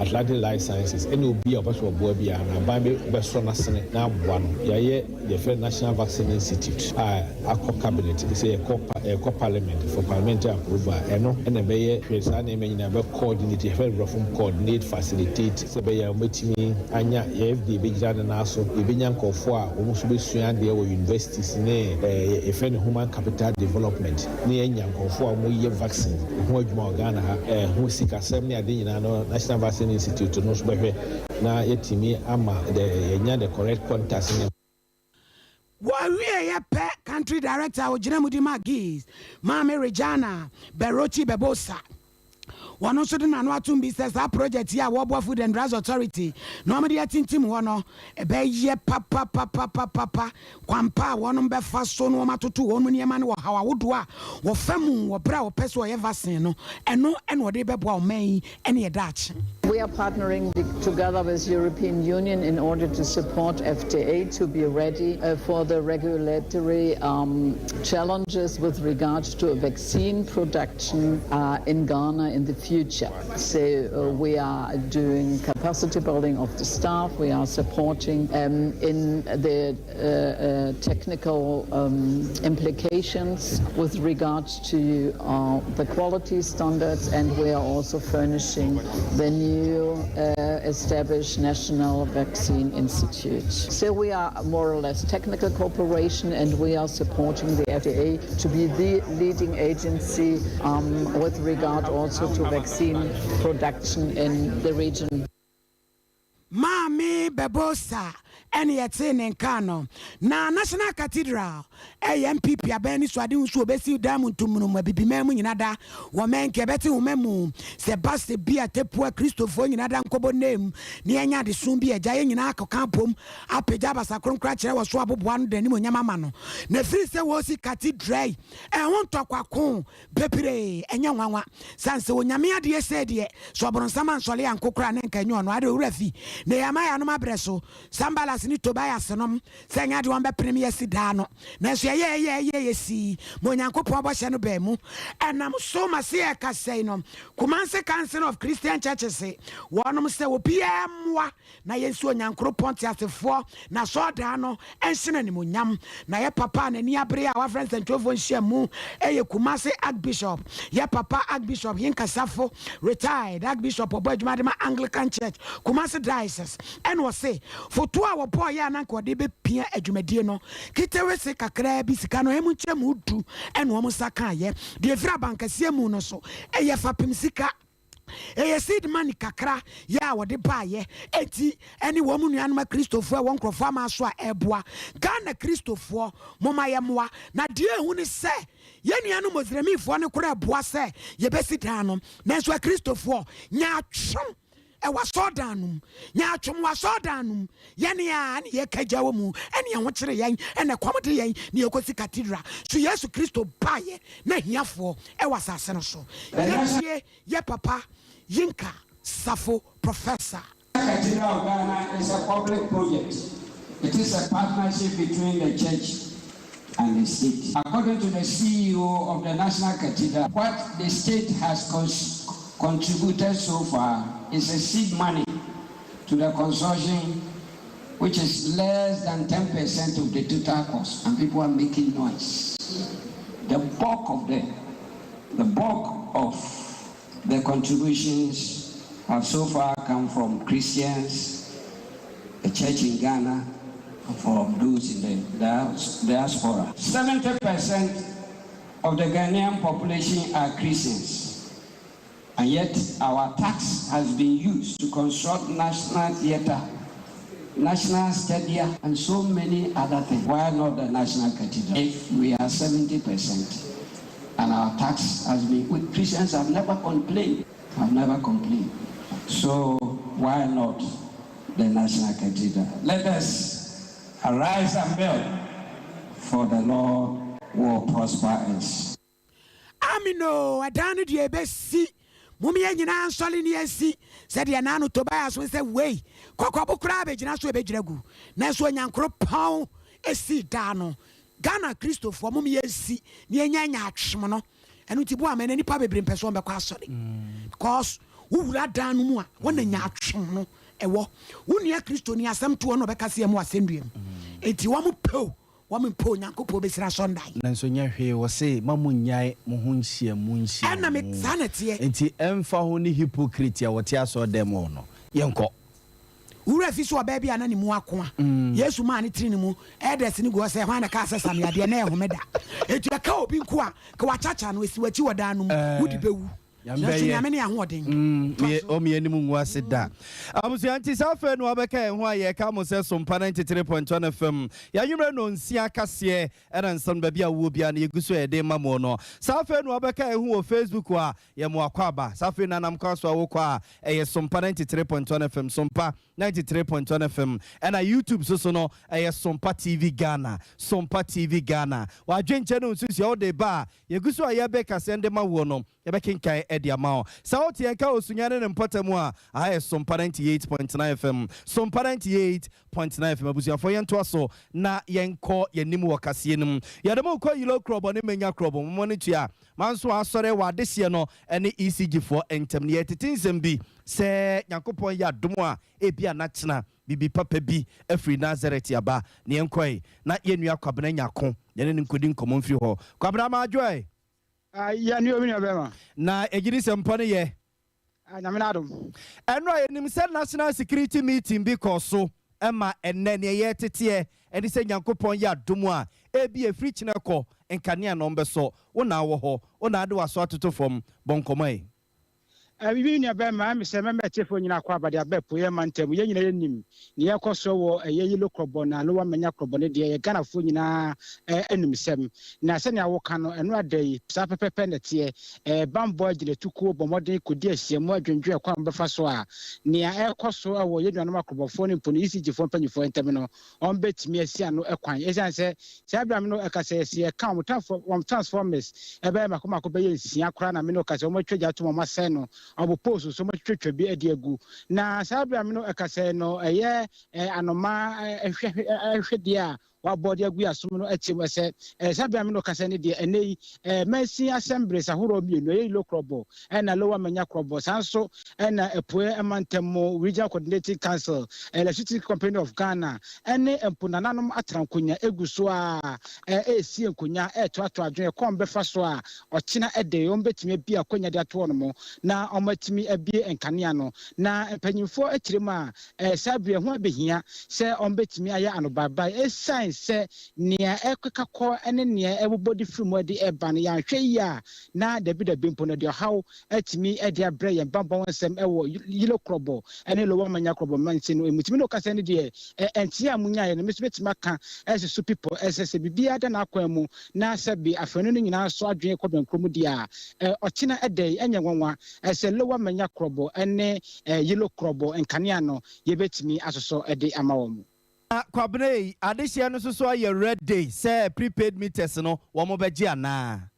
Atlantic Life Sciences ɛne obi a ɔpɛ sɛ ɔboa bi a na aban bɛsɔ n'asene na aboa no. Yɛayɛ yɛfrɛ National Vaccine Institute a akɔ cabinet sɛ yɛkɔ parliament for parliamentary approval. Ɛno ɛna ɛbɛyɛ hwɛ saa nneɛma nyinaa, bɛ coordinate, yɛfrɛ borɔfo coordinate, facilitate, sɛ ɛbɛyɛ a wɔbɛtumi anya yɛ FDA bɛgyina ne nan so, yɛbɛnya nkɔfoɔ a wɔn nso bɛsua adeɛ wɔ universities ne yɛfrɛ no human capital development, ne yɛnya nkɔfoɔ a wɔyɛ vaccine ho adwuma wɔ Ghana ha. Ho sikasɛm ne ade nyinaa no, National Vaccine Institute no nso bɛhwɛ na yɛtumi ama the yɛnya the correct contacts ne. Wɔawie pɛ, country director a ogyina mu di ma GIS, Maame Regina Berochi Bebosa, wɔno nso de n'ano atom bi sɛ saa project yi a wɔboa Food and Drugs Authority na wɔde atintim hɔ no, ɛbɛyɛ papapapapapa kwampa a wɔnom bɛfa so na wɔmatoto wɔn mu nneɛma no wɔ haw ahodoɔ a wɔfa mu wɔ berɛ a wɔpɛ sɛ wɔyɛ vaccine no. Ɛno ɛna wɔde bɛboa ɔman yi ɛne yɛda akye. We are partnering together with European Union in order to support FDA to be ready for the regulatory challenges with regard to vaccine production in Ghana in the future. So we are doing capacity building of the staff. We are supporting in the technical implications with regard to the quality standards, and we are also furnishing the new established National Vaccine Institute. So we are more or less technical cooperation, and we are supporting the FDA to be the leading agency with regard also to vaccine production in the region. Maame Bɛbosa ɛne yɛtee ne nka no. Na National Cathedral ɛyɛ NPP abɛn ne so ade nso obɛsi dan mu ntomunum abibiman mu nyina da wɔmɛn nka ɛbɛte homa mu sɛ ba sɛ bi a tepua Kristofoɔ nyina da nkɔbɔ nem ne yɛnya adesom bi agya yɛn nyinaa akɔka bom apagya abasa kronkron akyerɛ wɔ so aboboa no da anim onyam ama no. Na ɛfiri sɛ wɔsi cathedral yi, ɛho ntɔkwako bebree, ɛnyɛ nwanwa sane sɛ Onyame adeɛ sɛ deɛ sɛ ɔborɔnsam ansɔle ankokora ne nka ɛnyɛ ɔno ade owura fi na yɛama yɛanom abrɛ so. Sambalas ne Tobias nom sɛ ɛnyɛ adeɛ wɔn bɛpene yɛsi daa no, nanso yɛyɛ yɛ yɛ yɛsii ma Onyankopɔn bɔhyɛ no baa mu. Ɛnam so ma se yɛka sɛi no, Kumase Council of Christian Churches wɔnom sɛ obiara mmoa na yɛnsi Onyankoropɔn teasefoɔ na sɔɔdaa no ɛnhyɛ no animonyam. Na yɛ papa a n'ani abere a wafrɛ nsɛntwerɛfoɔ nhyia mu ɛyɛ Kumase Archbishop, yɛ papa Archbishop Hinkasafo, retired Archbishop, ɔbɔ adwuma de ma Anglican Church, Kumase Diocese, ɛna ɔse foto a wɔbɔɔ yɛ a na nka ɔde bɛpia adwumadie no ketewe se kakraa bi, sika no ɛmu nkyɛ mu 10 ɛna wɔn nsa kaayɛ deɛ ɛfiri abankɛseɛ mu no so ɛyɛ fapem sika, ɛyɛ seed money kakra yɛ a wɔde baayɛ. Eti ɛne wɔn mu nuanom Akristofoɔ a ɛwɔ nkurɔfoɔ ama so a ɛboa Ghana Kristofoɔ, moma yɛ mmoa. Na deɛ ehu ne sɛ yɛn nuanom Mosremifoɔ no koraa ɛboa sɛ yɛbɛsi dan no, nanso Akristofoɔ nyaatwom ɛwɔ asɔɔdan no mu, nyaatwom wɔ asɔɔdan no mu. Yɛne a ne yɛka gya wɔ mu ɛne yɛn ho kyerɛ yɛn ɛna kɔm de yɛn ne yɛkɔsi cathedral so. Yesu Kristo baayɛ na hiafoɔ ɛwɔ asase no so. Yɛtie yɛ papa Yinka Safo, Professor. Cathedral of Ghana is a public project. It is a partnership between the church and the state. According to the CEO of the National Cathedral, what the state has contributed so far is a seed money to the consortium, which is less than 10% of the total cost, and people are making noise. The bulk of the, the bulk of the contributions have so far come from Christians, the church in Ghana, and from those in the diaspora. 70% of the Ghanaian population are Christians, and yet our tax has been used to construct national theatre, national stadia, and so many other things. Why not the National Cathedral? If we are 70% and our tax has been, we Christians have never complained, have never complained. So why not the National Cathedral? Let us arise and build, for the Lord will prosper us. Amen oo, ɛdan no deɛ ɛbɛsi. Mom yɛn nyinaa nsɔre ne yɛnsi sɛdeɛ naano Tobias ho sɛ wei kɔkɔbo koraa bɛgyina so ɛbɛgyina gu nanso Onyankoropɔn ɛsii daa no. Ghana Kristofoɔ mom yɛnsi na yɛnya nyaatwom no. Ɛno nti boa ma ɛnɛ nnipa bebree mpɛ sɛ wɔbɛkɔ asɔre because wowura dan no mu a wɔna nyaatwom no ɛwɔ. Wo nua Kristoni asɛm toɔ na ɔbɛka sɛ yɛmu asɛnnua mu. Enti wɔn pɛ o wɔn mpɛ o Nyankopɔn bɛsira asɔndan. Nanso nyɛ hwee wɔse ma mo nnyae mo ho nhyiamu nhyiamu. Ɛna me saa na ɛteɛ. Nti ɛmfa ho ne hypocrite a wɔte asɔɔdan mu hɔ no yɛnkɔ. Wo werɛ fi sɛ ɔbaa bi a na ne mu ako a Yesu maa ne tiri ne mu elders no gu hɔ sɛ, Hwan na ɛkaa sɛ sa me adeɛ? Na ɛyɛ homeda. Enti ɛka obi nko a, ka wakyakya no, ɛsi w'akyi wɔ dan no mu, wode bɛwu. Nyame Nanso bɛyɛ. Nyame ne ahoɔden. Toa Me, so. ɔmo anim ngu ase da. Abusua nti saa afei na wabɛka yɛn ho a yɛka mo sɛ Sompa 93.1 FM. Yɛanwummerɛ nnɔnsia kaseɛ ɛna nsɛm baabi a wowɔ biara no yɛgu so a yɛde ma mo no. Saa afei na wabɛka yɛn ho wɔ Facebook a yɛ mo akwaaba. Saa afei na nam kwan so a wokɔ a ɛyɛ Sompa 93.1 FM, Sompa 93.1 FM. Ɛna YouTube so so no ɛyɛ Sompa TV Ghana, Sompa TV Ghana. W'adwenkyɛ ne wo nsusuɛ wode ba a yɛgu so a yɛbɛ kaseɛ de ma woɔ no yɛbɛkenkan de ama wo. Sɛ wote yɛn nka wɔ Sunyani ne mpɔtam a, aha yɛ Sompa 98.9 FM. Sompa 98.9 FM. Abusuafoɔ yɛntoa so na yɛnkɔ yɛn anim wɔ kaseɛ no mu. Yɛde mo rekɔ Yilo Krɔbɔ ne Menya Krɔbɔ. Momma no tua. Manso Asɔre wɔ adehyeɛ no ne ECG foɔ ntam no yɛretete nsɛm bi sɛ Nyankopɔn yɛ adom a ebia na kyena biribi papa bi afiri Nasaret aba. Na yɛnkɔe na yɛn nua Kwabena Nyarko yɛne no nkɔdi nkɔmmɔ mfiri hɔ. Kwabena Madwoe! Ah, yɛ ne omi nua bɛrima. Na yɛgye di sɛ mpɔ no yɛ. Ah, Nyame n'adom. Ɛno a yɛnim sɛ National Security Meeting bi kɔɔ so ma ɛnnɛ neɛ yɛreteteɛ ɛne sɛ Nyankopɔn yɛ adom a ebia ɛfiri kyena kɔ nkanea na ɔmbɛsɔ, wo na wɔ hɔ, wo na ade w'aso atoto fam, bɔ nkɔmmɔ ɛ. Me nua bɛrima, ɛme sɛ mɛma atiefoɔ nyinaa akɔ aba de aba apueɛ mantam mu. Yɛn nyinaa yɛnim nea ɛrekɔ soɔ wɔ ɛyɛ Yilo Krɔbɔ na Lower Manya Krɔbɔ no deɛ, yɛ Ghanafoɔ nyinaa animsɛm. Na sɛnea woka no, ɛno ada yi, saa pɛpɛpɛ na ɛteɛ. Bammɔ agyinatukuo bɔ mmɔden kɔdi ahyiamu adwendwen ɛkwan a wɔbɛfa so a nea ɛrekɔ so wɔ yɛn nuanom akrɔbɔfoɔ ne mpo no ECG foɔ mpanyinfoɔ ntam no, wɔbɛtumi asi ano kwan. Ɛsiane sɛ saa berɛ a me ne wo ɛkasa yi, sɛ yɛka wɔn transfo wɔn transformers ɛbɛyɛ mako mako bɛyɛ nsia koraa na me ne wo kasa yi, wɔatwa gya atom, wɔasɛe no, wɔn poles nso wɔatwitwa bi de agu. Na saa berɛ a me ne wo ɛkasa yi no, ɛyɛ anomaa hwɛ hwɛdeɛ a wɔabɔ de agu yɛn asom no akyi mu sɛ, saa bere a me ne wo kasa yi deɛ, ɛnnɛ yi, mansin assemblies ahoroɔ mmienu, ɛyɛ Yilo Krɔbɔ ɛna Lower Manya Krɔbɔ, saa nso ɛna Apueɛ Mantam mu Regional Coordinating Council, Electricity Company of Ghana, ɛne mpo nananom atena nkonya egu so a ɛresie nkonya ɛretoatoa adwene kwan bɛfa so a ɔkyena ɛde wɔn bɛtumi abie akonya de ato wɔn na wɔatumi abie nkanea no. Na mpanyinfoɔ akyire mu a Saa bere yi, ɛho abehia sɛ wɔbetumi ayɛ anobaabae esiane sɛ nea ɛkeka kɔ ne nea ɛbobɔ de firi mu de ba no, yɛanhwɛ yiye a, na dabidabi mpo no, ɛde ɔhaw atumi de abrɛ yɛn bammɔ ho nsɛm wɔ Yilo Krɔbɔ ne Lower Manya Krɔbɔ mansin no mu. Tumi ne ɔkasa no deɛ, nteɛ a munyaeɛ no, me nso metumi aka asi so pi pɔ. Ɛsɛ sɛ biribiara da n'akwan mu na sɛbe afanu no nyinaa so adwene kɔ bɛnkorɔ mu deɛ a, ɔkyena da yi, ɛnyɛ nwanwa sɛ Lower Manya Krɔbɔ ne Yellow Krɔbɔ nkanea no yɛbɛtumi asosɔ de ama wɔn. Na Kwabena ei, adehyeɛ no nso so ayɛ ready sɛ prepaid meters no wɔn bɛgye anaa?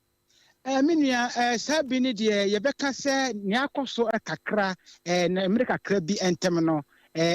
Me nua, saa bi no deɛ yɛbɛka sɛ nea akɔ so kakra na mmere kakra bi ntam no,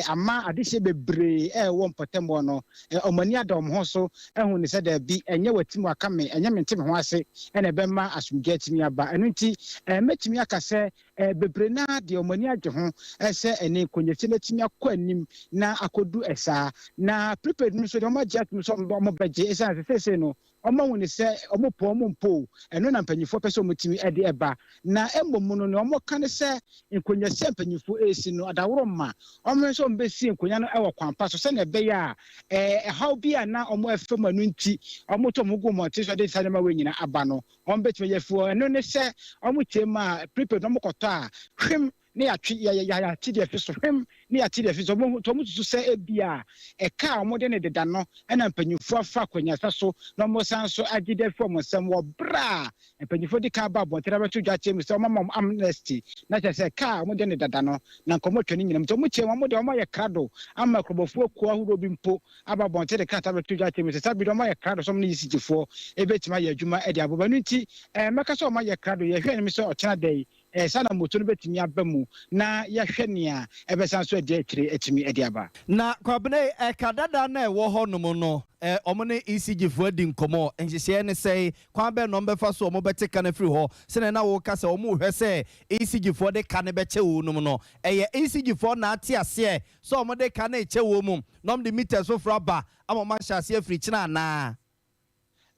Ama adehyeɛ bebree a ɛwɔ mpɔtam hɔ no, wɔn ani ada wɔn ho so ahu no sɛ dabi, ɛnyɛ w'atim waka me, ɛnyɛ mente me ho ase na ɛbɛma asomdwoeɛ atumi aba. Ɛno nti, mɛtumi aka sɛ bebree no ara deɛ wɔn ani agye ho sɛ ɛne nkonyɛsi no atumi akɔ anim na akɔdu saa. Na prepaid no nso deɛ wɔagye atom sɛ wɔbɛgye ɛsiane sɛ seesei no Wɔahu no sɛ wɔpɛ o wɔmpɛ o, ɛno na mpanyimfoɔ pɛ sɛ wɔtumi de ba. Na mmom no, nea wɔka ne sɛ nkonnwasi a mpanyimfoɔ resi no, adaworo mma wɔn nso wɔbɛsi nkonnwa no wɔ kwan pa so sɛnea ɛbɛyɛ a ɛhaw bi a na wɔfa mu ɛno nti wɔto wɔn ho gu mmɔnten so de saa nneɛma wei nyinaa aba no, wɔbɛtumi ayɛ afi hɔ. Ɛno ne sɛ wɔtie ma prepaid no wɔkɔtɔ a, hwem ne yɛatwe yɛ yɛ yɛate deɛ ɛfi so hwem ne yɛate deɛ ɛfi so wɔn nti wɔn susu sɛ ebia ɛka a wɔde ne deda no ɛna mpanyinfoɔ afa akwannyasa so na wɔn san so agye de afi wɔn nsam wɔ berɛ a mpanyinfoɔ di kan ba abɔnten abɛto dwa akyerɛ mu sɛ wɔn ama wɔn amnesty na kyerɛ sɛ ɛka a wɔde ne dada no na nka wɔn atwa ne nyinam nti wɔn kyerɛ wɔn deɛ wɔn ayɛ krado ama akurobɔfoɔ kuo ahodoɔ bi mpo aba abɔnten de krataa bɛto dwa akyerɛ mu sɛ saa bi de wɔn ayɛ krado sɛ wɔn ne yisigyefoɔ ebɛtumi ayɛ adwuma de aboba no nti ɛɛ mɛka sɛ wɔn ayɛ krado yɛhwɛ anim sɛ ɔkyena da yi Saa na moto no bɛtumi aba mu na yɛahwɛ nea ɛbɛsan so adi akyire atumi de aba. Na Kwabena yi, ɛka dada no a ɛwɔ hɔ nom no, wɔn ne ECG foɔ adi nkɔmmɔ, nhyehyɛeɛ ne sɛn, kwan bɛn na wɔbɛfa so a wɔbɛte ka no afiri hɔ, sɛdeɛ na woka sɛ wɔrehwɛ sɛ ECG foɔ de ka no bɛkyɛ wo nom no, ɛyɛ ECG foɔ na ate aseɛ sɛ wɔde ka no rekyɛ wo mu na wɔde meters foforɔ aba ama wɔahyɛ aseɛ afiri kyena anaa?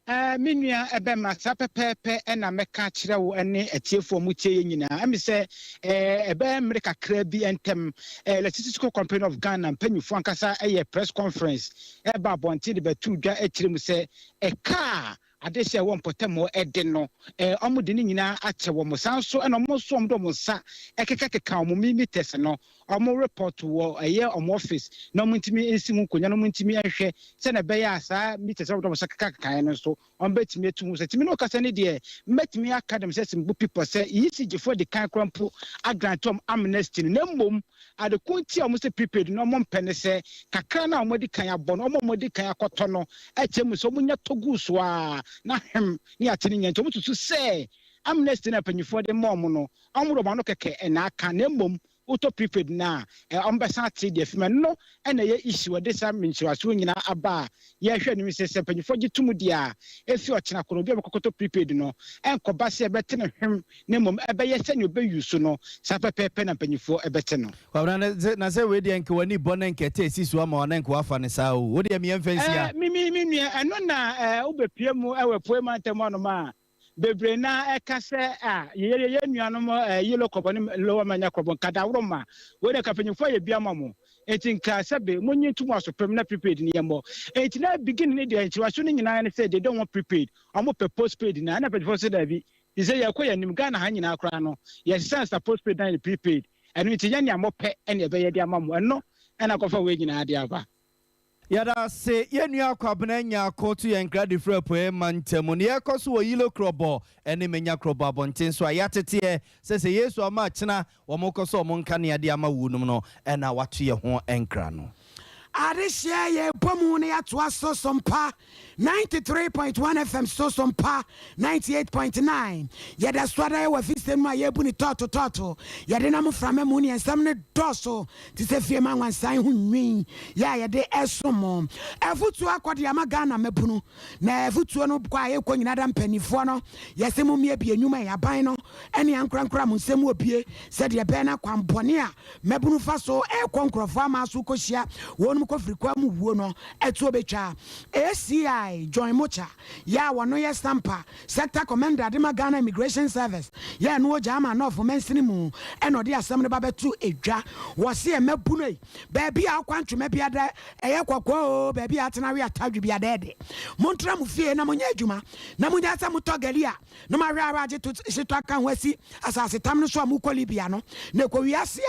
Ɛɛ, me nua bɛma, saa pɛpɛɛpɛ na mɛka akyerɛ wo ne atiefoɔ a wɔtie yɛn nyinaa. Ɛmi sɛ, ɛɛ, ɛbɛyɛ mmere kakra bi ntam, ɛɛ, Electricity Company of Ghana mpanyinfoɔ ankasa yɛ press conference ɛba abɔnten de bɛto dwa akyerɛ mu sɛ ɛka a adehye a ɛwɔ mpɔtam hɔ de no, ɛɛ, wɔde ne nyinaa akyɛ wɔn. Saa nso na wɔn nso wɔde wɔn nsa kekakeka wɔn meters no wɔn report wɔ ɛyɛ wɔn office na wɔn ntumi nsi ho nkonya na wɔn ntumi nhwɛ sɛnea ɛbɛyɛ a saa meters a wɔde wɔn nsa kekakekaeɛ no nso wɔn bɛtumi atu ho sɛ tumi no kasa ne deɛ mɛtumi aka dɛm sɛ simbu people sɛ ECG foɔ di kan koraa mpo agrant wɔn amnesty no na mmom ade ko nti a wɔn sɛ prepaid no wɔn mpɛ ne sɛ kakra no a wɔn adi kan abɔ no wɔn a wɔn adi kan akɔtɔ no ɛkyɛ mu sɛ wɔn nya tɔ gu so a na hem ne ate ne nya nti wɔn susu sɛ amnesty no a mpanyinfoɔ de ma wɔn no wɔn de wɔn ano kɛkɛ na aka na mmom wotɔ prepaid no a, wɔn bɛsan ate deɛ afi mu. Ɛno na ɛyɛ issue a ɛde saa nkyerɛaseɛ nyinaa aba a yɛrehwɛ anim sɛ sɛ mpanyinfoɔ gye tom deɛ a, efi ɔkyena kɔ no obi a ɔbɛkɔkɔtɔ prepaid no ɛnkɔba sɛ ɛbɛte no hwem na mmom ɛbɛyɛ sɛnea ɔbɛ use no saa pɛpɛɛpɛ na mpanyinfoɔ ɛbɛte no. Kwabena, na sɛ, na sɛ wei deɛ nka w'ani bɔ na nka ɛte asi so ama wo na nka woafa no saa o. Wo deɛ me yɛmfa nsi ha. Eh, me, me, me nua, ɛno na eh, wobɛpue mu wɔ apuei mantam hɔnom a, Bebree no ara ka sɛ, Ah, yɛyɛ yɛn nuanom Yilo Kɔbɔ ne Lower Manya Kɔbɔ, nka daworo ma. Wei deɛ nka mpanyimfoɔ ayɛ bi ama mo. Enti nka sɛbe monyi nto mo asopem na prepaid no yɛmmɔ. Enti na beginning no deɛ nkyerɛwso no nyinaa ne sɛ they don't want prepaid, wɔpɛ postpaid no. Ɛna mpanyimfoɔ nso daabi. Te sɛ yɛrekɔ yɛn anim, Ghana ha nyinaa koraa no, yɛsesa nsa postpaid na ayɛ no prepaid. Ɛno nti nyɛ nea mopɛ na yɛbɛyɛ de ama mo. Ɛno na akɔfa wei nyinaa de aba. Yɛda ase yɛn nua Kwabena Nyarko to yɛn nkra de firi Apueɛ mantam. Nea ɛrekɔ so wɔ Yilo Krɔbɔ ne Menya Krɔbɔ abɔnten so a yɛateteɛ sɛ sɛ Yesu amma akyena wɔkɔ so wɔn nkanea de ama wunom no na wato yɛn ho nkra no. Adehyeɛ yɛbɔ mu na yɛatoa so Sompa 93.1 FM so Sompa 98.9 Yɛda so ara wɔ afisɛm mu a yɛrebu no tɔɔto tɔɔto. Yɛde nam mframa mu ne yɛn nsɛm no dɔɔso te sɛ fie ma nwansan ho nwi yɛ a yɛde resom mo. Afutuo akɔ de ama Ghana mmabunu. Na afutuo no kɔ a ɛrekɔ nyinaa da mpanimfoɔ no. Yɛse mommiebie nnwuma yi, aban no ne ankorankoro a mo nsam wɔ bie sɛdeɛ ɛbɛyɛ na kwanbɔne a mmabunu fa so rekɔ nkurɔfoɔ aman so rekɔhyia wɔnom kɔfiri kwa mu wuo no atuo bɛtwa. ACI John Mocha yɛ a wɔno yɛ Sampa Sector Commander de ma Ghana Immigration Service yɛ ɛno wɔ Gyama North mansini mu ɛna ɔde asɛm no ba bɛto dwa. Wɔse mmabunu ei, baabi a wokɔ antwema bi ada ɛyɛ kɔkɔɔ oo, baabi a atena we atadwe bi ada ɛde. Montra mo fie na monyɛ adwuma na monyae sɛ motɔ gari a na moahwɛ ara agye to hyetɔ aka ho asi asasetam no so a mokɔ Libya no na ɛkɔ wiase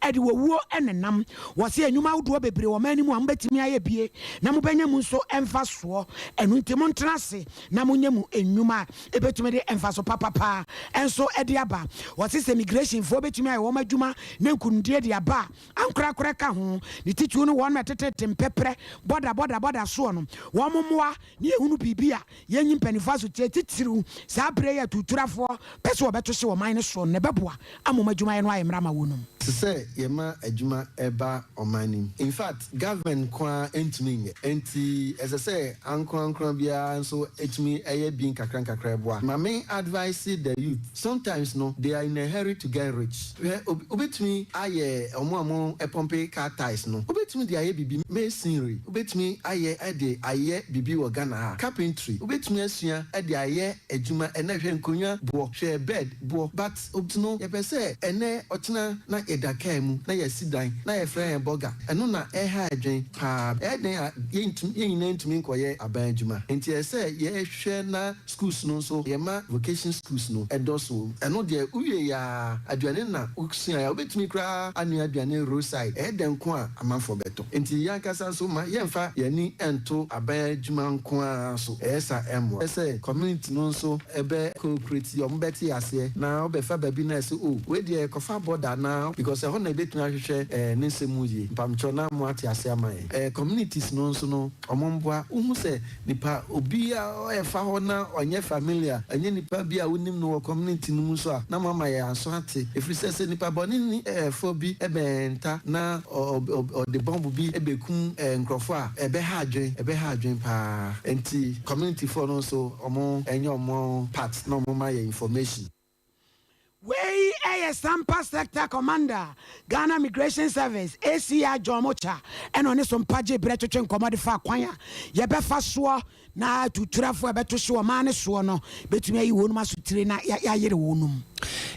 a ɛde owuo nenam. Wɔse nnwuma ahodoɔ bebree wɔ ɔman no mu. no mu a mobɛtumi ayɛ bie na mobɛnya mu nso mfasoɔ. Ɛno nti montena ase na monyɛ mu nnwuma a ɛbɛtumi de mfaso papapa nso de aba. Wɔse sɛ migrationfoɔ bɛtumi ayɛ wɔn adwuma na nkunimdie de aba a, ankorakorɛ ka ho, ne titiriw no wɔn a ɛtetete mpɛprɛ bɔda bɔda bɔda soɔ no, wɔn mmoa na yɛhunu biribi a yɛnyi mpanimfoɔ asotie, titiriw saa berɛ yi a atuuturafoɔ pɛ sɛ wɔbɛto hye ɔman no soɔ no, na ɛbɛboa ama wɔn adwumayɛ no ayɛ mmerɛ ama wɔnom. Te sɛ yɛma adwuma ba ɔman no mu. In fact, government nko ara ntumi nyɛ. Enti ɛsɛ sɛ ankorankora biara nso tumi yɛ bi nkakra nkakra boa. Ma me advice the youth, sometimes no they are in a hurry to get rich. Hwɛ, wobɛtumi ayɛ wɔn a wɔpɔmpe car tyres no, wobɛtumi de ayɛ biribi, masonry, wobɛtumi ayɛ de ayɛ biribi wɔ Ghana ha, carpentry, wobɛtumi asua de ayɛ adwuma. Ɛnnɛ hwɛ nkonnwa boɔ, hwɛ bed boɔ, but Obt no, yɛpɛ sɛ ɛnnɛ, ɔkyena na yɛda kaa mu na yɛasi dan na yɛfrɛ yɛn bɔga. Ɛno na ɛha adwene paa. Ɛyɛ dɛn a yɛntumi, yɛn nyinaa ntumi nkɔyɛ aban adwuma. Enti ɛsɛ sɛ yɛhwɛ na schools no nso, yɛma vocation schools no dɔso wɔ mu. Ɛno deɛ, wowie a, aduane na wosuaeɛ a, wobɛtumi koraa anoa aduane roadside. Ɛyɛ dɛn nko a amanfoɔ bɛtɔ. Enti yɛn ankasa nso, ma yɛmfa yɛn ani nto aban adwuma nko ara so. Ɛyɛ saa a, ɛmmoa. Ɛsɛ sɛ community no nso bɛ cooperate, wɔn bɛte aseɛ na wobɛfa baabi na ɛsɛ oh wei deɛ kɔfa border anaa because ɛhɔ na yɛbɛtumi ahwehwɛ eh ne nsɛm mu yie. Mpamokyɛw na mo ate aseɛ ama yɛn. Eh communities no nso no wɔn mboa. Wohu sɛ nipa obi a ɛfa hɔ na ɔnyɛ familiar, ɛnyɛ nipa bi a wonim no wɔ community no mu nso a na mo ama yɛn aso ate. Ɛfiri sɛ sɛ nipa bɔne ni eh foɔ bi bɛn nta na ɔde bɔmb bi bɛkum eh nkorɔfoɔ a ɛbɛha adwene, ɛbɛha adwene paa. Nti community foɔ no nso Ɔmo nyɛ ɔmo part na ɔmo ma yɛ information. Wei yɛ Sampa Sector Commander, Ghana Migration Service, ACI John Mocha ɛna ɔne Sompa gyee berɛ twetwe nkɔmmɔ de faa kwan a yɛbɛfa soɔ na atuturafo a ɛbɛto hye ɔman no soɔ no bɛtumi ayi wɔnom asotire na yɛayere wɔnom.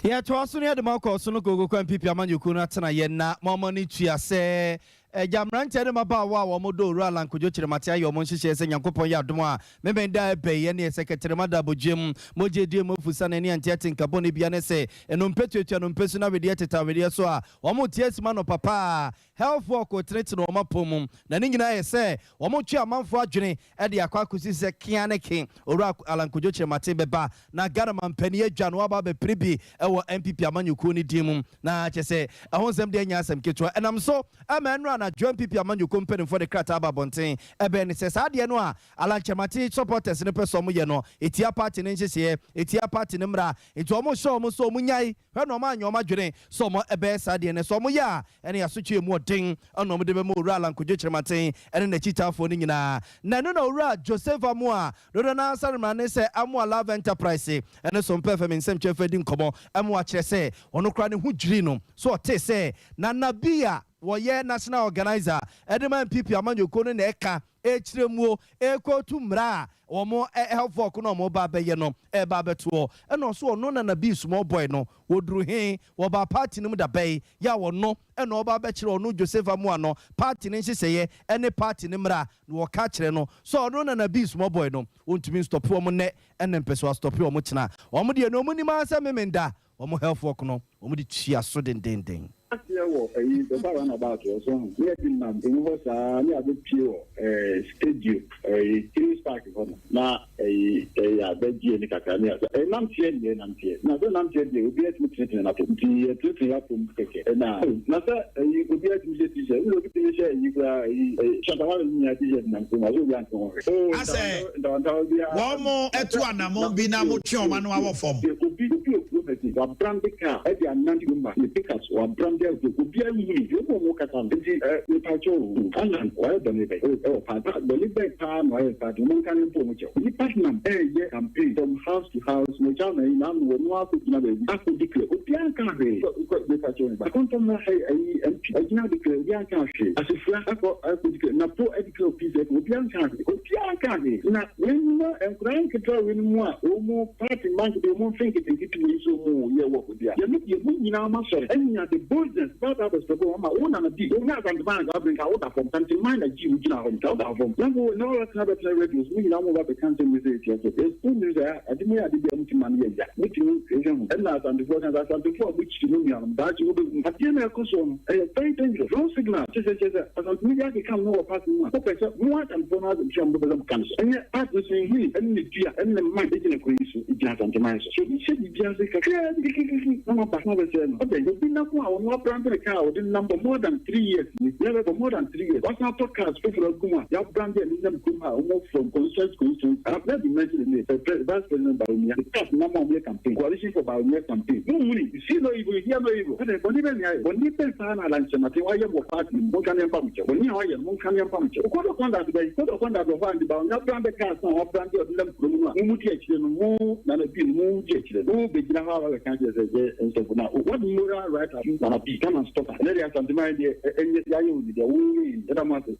Yɛtoa so na yɛde mo akɔ Ɔsono Kooko Kwan PP Amanyɔkuo no atenaeɛ na moama no tua sɛ Agya, mmeranteɛ ne mmabaawa a wɔn dɔ Owura Allan Kojo Kyeremate ayɛ wɔn nhyehyɛeɛ sɛ Nyankopɔn yɛ adom a, Memen da a ɛbɛ yi ɛne ɛsɛ kɛtrɛma da abodwoeɛ mu, mogya adie mu afusane ne ante ate nka bɔne bia ne sɛ nnompe tuatua nnompe so na wedeɛ teta wedeɛ so a wɔn te asim anɔpa paa Health walk retenetene wɔn apɔw mu na ne nyinaa yɛ sɛ wɔn retwe amanfoɔ adwene de akɔ akɔsi sɛ kea ne ke Owura Allan Kojo Kyeremate bɛba na Ghana manpanin adwa no aba abɛpere bi wɔ NPP amanyɔkuo no din mu. Na kyerɛ sɛ, ɛho nsɛm deɛ nyɛ asɛm ketewa. Ɛnam so ma ɛnnora anadwo NPP amanyɔkuo mpanimfoɔ de krataa aba abɔnten ɛbɛn no sɛ saa adeɛ no a Alan Kyerematen supporters no pɛ sɛ wɔyɛ no, ɛtia party no nhyehyɛeɛ, ɛtia party no mmara. Nti wɔhyɛ wɔn sɛ wɔnnyae. Hwɛ na wɔanyɛ wɔn adwene sɛ wɔbɛyɛ saa adeɛ no. Sɛ wɔyɛ a, ɛne asotwe a emu ɔden na wɔde bɛma Owura Alan Kojo Kyerematen ne n'akyitaafoɔ no nyinaa. Na ɛno na Owura Joseph Amoah, dodoɔ no ara sane mmara ne sɛ Amoah Love Enterprise ne Sompa FM nsɛmtwerɛfoɔ adi nkɔmmɔ ma wakyerɛ sɛ ɔno koraa ne ho dwirii no sɛ ɔtee sɛ Nana Bi a wɔyɛ National Organiser de ma NPP amanyɔkuo no na ɛka ɛrekyerɛ muo ɛrekɔtu mmara a wɔn health work no a wɔreba abɛyɛ no ɛreba abɛtoɔ. Ɛna ɔso ɔno Nana Bi small boy no wɔduru he wɔbaa party no mu da bɛn yɛ a ɔno na ɔreba abɛkyerɛ ɔno Joseph Amoah no party no nhyehyɛeɛ ɛne party no mmara na wɔka kyerɛ no sɛ ɔno Nana Bi small boy no wɔntumi nstɔpe wɔn nnɛ ɛna mpɛ sɛ wɔastɔpe wɔn kyena. Wɔn deɛ nea wɔn nim ara sɛ Memenda wɔn health work no wɔn de tua so dendenden. Aseɛ wɔ ɛyi bɛfa round about wɔ so ho ne yɛde nam emu hɔ saa ne abɛ pie wɔ ɛɛ stadio ɛyi Kings park hɔ no na ɛyi ɛyi abɛ gye ani kakra ne asɛ ɛyi namteɛ deɛ namteɛ na sɛ namteɛ deɛ obiara tumi tenetene n'apom nti yɛ tenetene y'apom kɛkɛ ɛna na sɛ ɛyi obiara tumi hyɛ t-shirt wuli obi tumi hyɛ ɛyi koraa ɛyi ɛyi shatawale nyinaa t-shirt nam kurom asɛ obiara nte ho hwɛ oo Asɛ ntawantawa biara wɔn tu anamɔn bi na motwe wɔn ano awɔ fam. Obi obi wɔ kurom ha sei, wabrande car de anante kurom ha, ne pickups wabrande agu hɔ, obiara nhu no, deɛ ɔmu a wɔkasa no, nti eh, mepakyɛw o, Alan wayɛ bɔne bɛn o, ɛwɔ paa, bɔne bɛn paa na wayɛ saa deɛ, monka ne mpo ho kyɛw. Nnipa nam ɛɛyɛ campaign from house to house, mo kyɛw na yi na ano wɔn akɔ gyina baabi akɔ declare, obiara nka hwee, kɔ mepakyɛw me ba, akɔntɔmmra ha ayi MP, agyina declare, obiara nka hwee, asefua akɔ akɔ declare, napo declare peace FM, obiara nka hwee, obiara nka hwee, na weinom a nkwadaa nketewa weinom a wɔn party mma nketewa, wɔn mfe nketenkete wei nso wɔn. mo yɛ work deɛ a, yɛno deɛ mo nyinaa mo asɔre anya the boldness ba ba abɛsrɛ bɔ ama wo Nana B, wo nyɛ Asanteman anka wabere nka wo da fam, Asanteman na gyii wo gyinaa hɔ no nka wo da fam. Na mo na wɔbɛtena bɛtena radio so mo nyinaa mo ba bɛka nsɛm bi sɛ ɛtia so. Yɛ school news a ade mo yɛ ade bi a mo tumi ma no yɛ ya. Mo tumi hwɛ ho. Ɛna Asantefoɔ ka sɛ Asantefoɔ a mo kyiri mo nuanom daakye mo bɛhu. Adeɛ no a ɛkɔ soɔ no ɛyɛ very dangerous. Wrong signal kyerɛ sɛ kyerɛ sɛ Asante no bi akeka mo ho wɔ party no mu a mo pɛ sɛ mo Asantefoɔ no ase tua mo pɛ sɛ mo ka no so. Ɛnyɛ party no so nhini ɛne ne dua ɛne ne mman ɛgyina kuro yi so ɛgyina Asanteman so. So obi hyɛ biribi ase kakraa bi kikikiki na waba na wabɛsɛe no. Adɛn? Obi nam a ɔno abrande ne car a ɔde nam for more than 3 years ni, never for more than 3 years, wasan atɔ cars foforɔ agu mu a yɛabrande a ɛnenam kurom ha a wɔn from constituency to constituency. I have not been mentioned the name, sɛ Vice President Bawumia, ne cars nam a wɔyɛ campaign, Coalition for Bawumia campaign. Monhuni, you see no evil, you hear no evil. Adɛn, bɔne bɛn na yɛayɛ? Bɔne bɛn paa na Alan Kyerematen wayɛ wɔ party no mu? Monka ne yɛmpa mo kyɛw. Bɔne a wayɛ no, monka ne yɛmpa mo kyɛw. Code of conduct bɛn? Code of conduct wɔ hɔ a nti Bawumia brande cars no a wabrande a ɔde nam kurom no a mo mudi akyire no, mo Nana B no, mo di akyire no, wo bɛgyina hɔ a wabɛka akyerɛ sɛ yɛ nsɔfo na what moral right have you Nana B come and stop us. Ɛnɛ deɛ Asanteman deɛ ɛnyɛ yɛayɛ wo ni deɛ wo yɛ yi yɛda mo ase.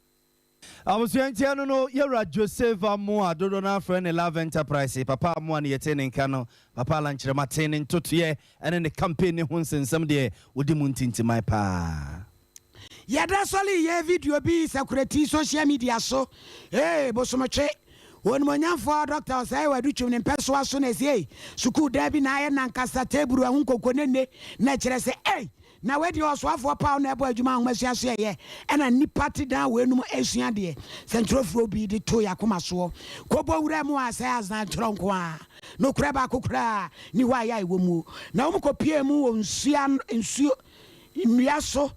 Abusua ntia no no, Yɛwura Joseph Amoah, dodoɔ no ara frɛ no Love Enterprise, Papa Amoah no yɛtee ne nka no, Papa Alan Kyerematen ne ntotoeɛ ne ne campaign no ho nsɛnsɛm deɛ, ɔdi mu ntintiman paa. Yɛda sɔle yɛ video bi sɛkurati social media so ee bosomtwe Onimuonyamfoɔ Dɔkta Osei Wadu Twum ne mpɛsoa so na ɛsi ei sukuu dan bi na ayɛ nankasa teburu ɛho nkonko ne nne na ɛkyerɛ sɛ ei na wei deɛ ɔsoafoɔ paw na ɛbɔ adwuma ahomasua so ɛyɛ ɛna nnipa te dan weinom ɛsua deɛ sɛntwerɛfoɔ bi de to yɛ akoma soɔ kɔbɔ wura mu a sɛ azan twerɛ nko a nokorɛ baako koraa ni hɔ a yɛ a ɛwɔ muo na wɔn kɔpie mu wɔ nsua nsuo nnua so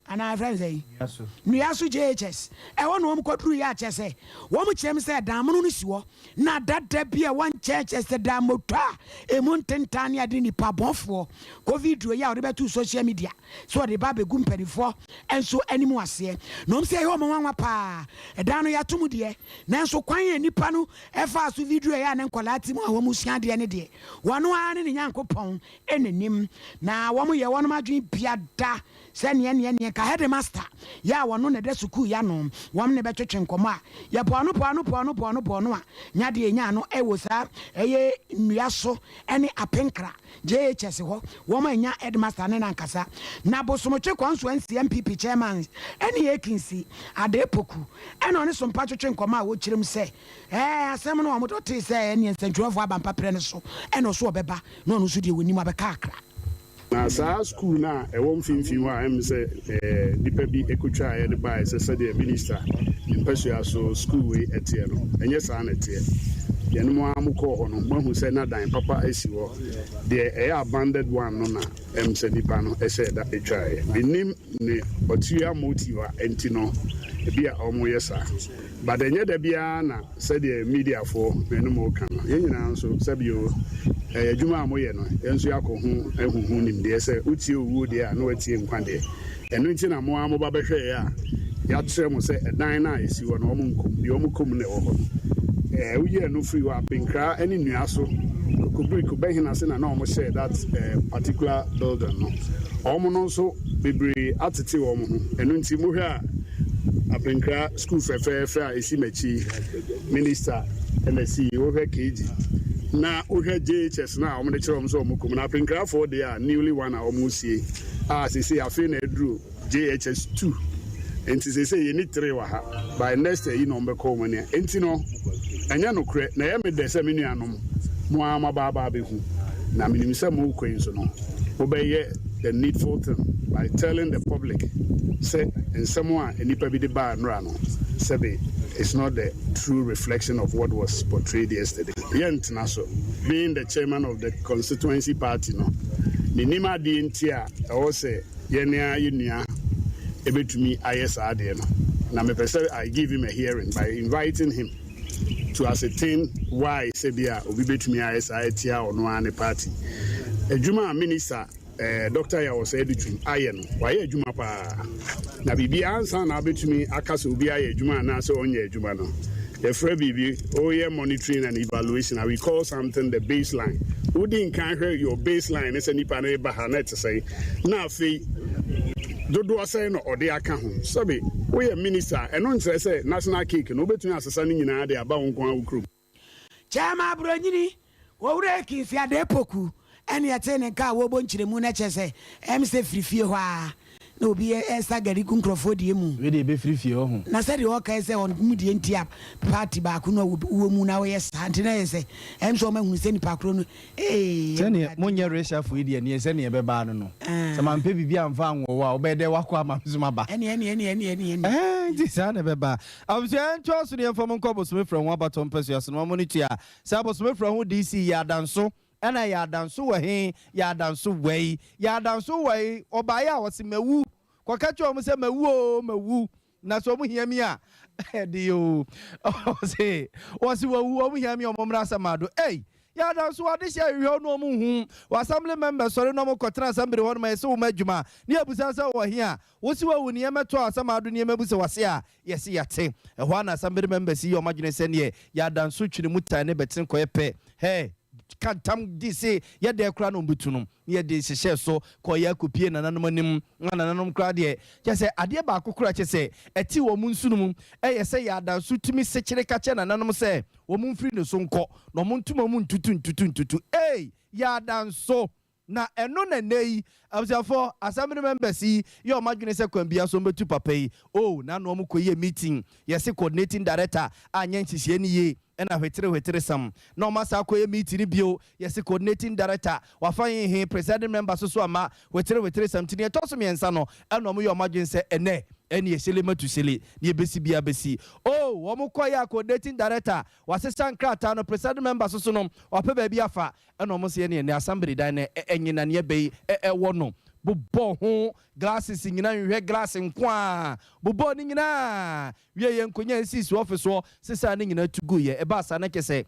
anaa ɛfrɛ no sɛ nnua so JHS ɛhɔ na wɔn kɔduru yɛ akyɛ sɛ wɔn kyerɛ mu sɛ dan mono no si hɔ na dada bi a ɛwɔ nkyɛn kyɛ sɛ dan moto a emu ntentan ne ade nipa bɔnfoɔ kɔ video yi a wɔde bɛto social media sɛ wɔde ba abɛgu mpanimfoɔ nso anim aseɛ na wɔn sɛ ɛyɛ wɔn nwanwa paa. Ɛdan no yɛato mu deɛ, nanso kwan a nipa no ɛfaa so video yi a ne nkɔlaa ti mu a wɔn sua adeɛ ne deɛ wɔn ara ne ne Nyankopɔn n'anim na wɔn yɛ wɔn adwene biada sɛ neɛ neɛ neɛ ka headmaster yɛ a wɔno na ɛda sukuu ya no wɔn ne bɛtwetwe nkɔmɔ a yɛ pɔɔno pɔɔno pɔɔno pɔɔno pɔɔno a nyadeɛ nya no ɛwɔ saa ɛyɛ nnua so ɛne Apenkra JHS hɔ wɔn anya headmaster ne nankasa na Bosomotwe Constituency NPP chairman ɛne Akinsi Ade Poku ɛna ɔne Sompa twetwe nkɔmɔ a wɔkyerɛ mu sɛ ɛɛ asɛm no wɔn tee sɛ ɛneɛ nsɛntwerɛfoɔ aba mpaprɛ no so ɛna ɔso ɔbɛba na ɔno nso deɛ wɔnim abɛka akra. Na saa school no a ɛwɔ mfimfini hɔ a ɛm sɛ nipa bi ekotwa a yɛde baeɛ sɛ sɛdeɛ minister ne mpasua so school wei ɛteɛ no, ɛnyɛ saa na ɛteɛ. Yɛn mo ara mo kɔɔ hɔ no, moahu sɛ na dan papa asi hɔ. Deɛ ɛyɛ abandoned one no na ɛm sɛ nipa no ɛhyɛ da etwaeɛ. Menim ne ulterior motive a ɛnti no ebi a wɔyɛ saa, but ɛnyɛ da biara na sɛdeɛ mediafoɔ mɛnum ka no, yɛn nyinaa nso sɛbio ɛyɛ adwuma a moyɛ no, yɛn nso yɛakɔ ho ahu ho nimdeɛ sɛ wotie owuo deɛ a na watie nkwa deɛ. Ɛno nti na mo ara moba bɛhwɛeɛ a yɛakyerɛ mo sɛ ɛdan no a ɛsi hɔ no ɔmo nkom deɛ ɔmo kom na ɛwɔ hɔ no. Woyi ɛno firi hɔ a, Pinkra ne nnua so Kokobiriko bɛhena ase na na ɔmo hyɛɛ that particular building no. Ɔmo no nso bebree atete wɔn ho. Ɛno nti mohwɛ a, Apenkra school fɛfɛɛfɛ a ɛsi m'akyi, minister ɛna si. Wohwɛ KG na wohwɛ JHS no a wɔde kyerɛ wɔn sɛ wɔn kɔm na Apenkrafoɔ deɛ a newly one a wɔn sie a sese afei na aduru JHS 2, nti sese yɛni 3 wɔ ha. By next year yi na wɔn bɛkɔ wɔn ani. Nti no ɛnyɛ nokorɛ na ɛyɛ me dɛ sɛ me nuanom mo ara mo aba aba abɛhu na menim sɛ mo kɔ yi nso no mobɛyɛ the needful thing by telling the public sɛ nsɛm a nnipa bi de baa nnora no, sɛbe, it's not the true reflection of what was portrayed yesterday. Yɛntena so. Being the chairman of the constituency party no, menim adeɛ nti a ɛwɔ sɛ yɛne a yɛnua ɛbɛtumi ayɛ saa adeɛ no, na mepɛ sɛ I give him a hearing by inviting him to ascertain why sɛ bi a obi bɛtumi ayɛ saa atia ɔno ara ne party. Adwuma a minister Dr. Yaw Osei Adutwum ayɛ no, wayɛ adwuma paa. Na biribi ansa na wabɛtumi aka sɛ obi ayɛ adwuma anaasɛ ɔnyɛ adwuma no, yɛfrɛ biribi woyɛ monitoring and evaluation. We call something the baseline. Wodi nkan hwɛ your baseline ne sɛ nipa no ba ha na ɛte sɛn, na afei dodoɔ sɛn na ɔde aka ho. Sɛbi woyɛ minister, ɛno nkyerɛ sɛ national cake no wobɛtumi asesa no nyinaa de aba wo nko ara wo kurom. Chairman Aburonyini, Owura Akinsi Adepoku. Ɛne yɛtee ne nka a wɔrebɔ nkyerɛmu no kyerɛ sɛ ɛyɛ me sɛ firi fie hɔ ara na obi resa gari gu nkurɔfoɔ deɛ mu. Wei deɛ ɛbɛfiri fie hɔ ho. Na sɛdeɛ ɔreka yi sɛ wɔn deɛ nti a party baako no a wowɔ mu na woyɛ saa nti na ɛyɛ sɛ ɛyɛ me sɛ wɔahunu sɛ nipa korɔ no ee. Sɛdeɛ monyɛ reshuffle yi deɛ neɛ sɛdeɛ ɛbɛba no no sɛ mampɛ biribi amfa anwɔ wo a wobɛyɛ dɛ woakɔ ama me nso maba. Ɛneɛ ɛneɛ ɛneɛ ɛneɛ ɛneɛ. Ɛɛ nti saa na ɛbɛba. Abusua yɛntoa so na yɛmfa mo nkɔ bosome frɛ ho abatɔ mpasua so na mo no tua sɛ abosome frɛ ho DC yɛ adanso Ɛna yɛ adanso wɔ he? Yɛ adanso wɛi? Yɛ adanso wɛi? Ɔbaeɛ a ɔse mawu. Kɔka kyerɛ wɔn sɛ mawu oo, mawu. Na sɛ wɔn hia mi a, ɛde oo. Ɔse, wɔse wawu, wɔn hia mi a wɔn mmra Asamado. Ei! Yɛ adanso wɔ adehyeɛ ahwehwɛ wo na wɔn nhu wo. Assembly members sɔre na wɔn kɔtena assembly hɔ nom a yɛse wo ma adwuma. Ne yɛbusa sɛ wɔ he a? Wose wawu ne yɛmɛtoa Asamado ne yɛmɛbu sɛ wase a, yɛse yɛate. Ɛhɔ ara na assembly members yi yɛ wɔn adwene sɛ neɛ yɛ adanso twene mu tan ne bɛtene kɔyɛ pɛ. Hɛɛ! ka ntam di se yɛ dɛɛ koraa na wɔbɛtu no, na yɛde hyehyɛɛ so kɔɔ yɛ akɔpie nananom anim, na nananom koraa deɛ, kyerɛ sɛ adeɛ baako koraa kyerɛ sɛ ɛte wɔn nsono mu, ɛyɛ sɛ yɛ adanso tumi sekyere ka kyerɛ nananom sɛ wɔn mfiri ne so nkɔ, na wɔn ntoma mu ntutu ntutu ntutu. Ei! Yɛ adanso! Na ɛno na nnɛ yi, abusuafoɔ, Assembly members yi yɛ wɔn adwene sɛ kwan biara so wɔbɛtu papa yi. Oh, n'ano wɔn kɔyɛɛ meeting, yɛse coordinating director anyɛ nhyehyɛɛ no yie, ɛna hwetere hwetere sam. Na wɔn asan akɔyɛ meeting no bio, yɛse coordinating director wafa he he, presiding member so so amma, hwetere hwetere sam. Nti deɛ ɛtɔ so mmiɛnsa no, ɛna wɔn yɛ wɔn adwene sɛ ɛnnɛ ɛneɛ sele matu sele, deɛ ɛbɛsi biara bɛsi. Oh, wɔn kɔeɛ a coordinating director wasesa nkrataa no, presiding member so so no, wapɛ baabi afa, Ɛna ɔmo se ɛneɛ ne asambere dan no ɛnyina neɛ bɛyi ɛwɔ no bobɔɔ ho glasses nyina nhwehwɛ glass nkoaa bobɔɔ ne nyinaa wieɛ nkonya esisi office hɔ sesaa ne nyinaa tu guiɛ ɛbaa saa na kyɛsɛ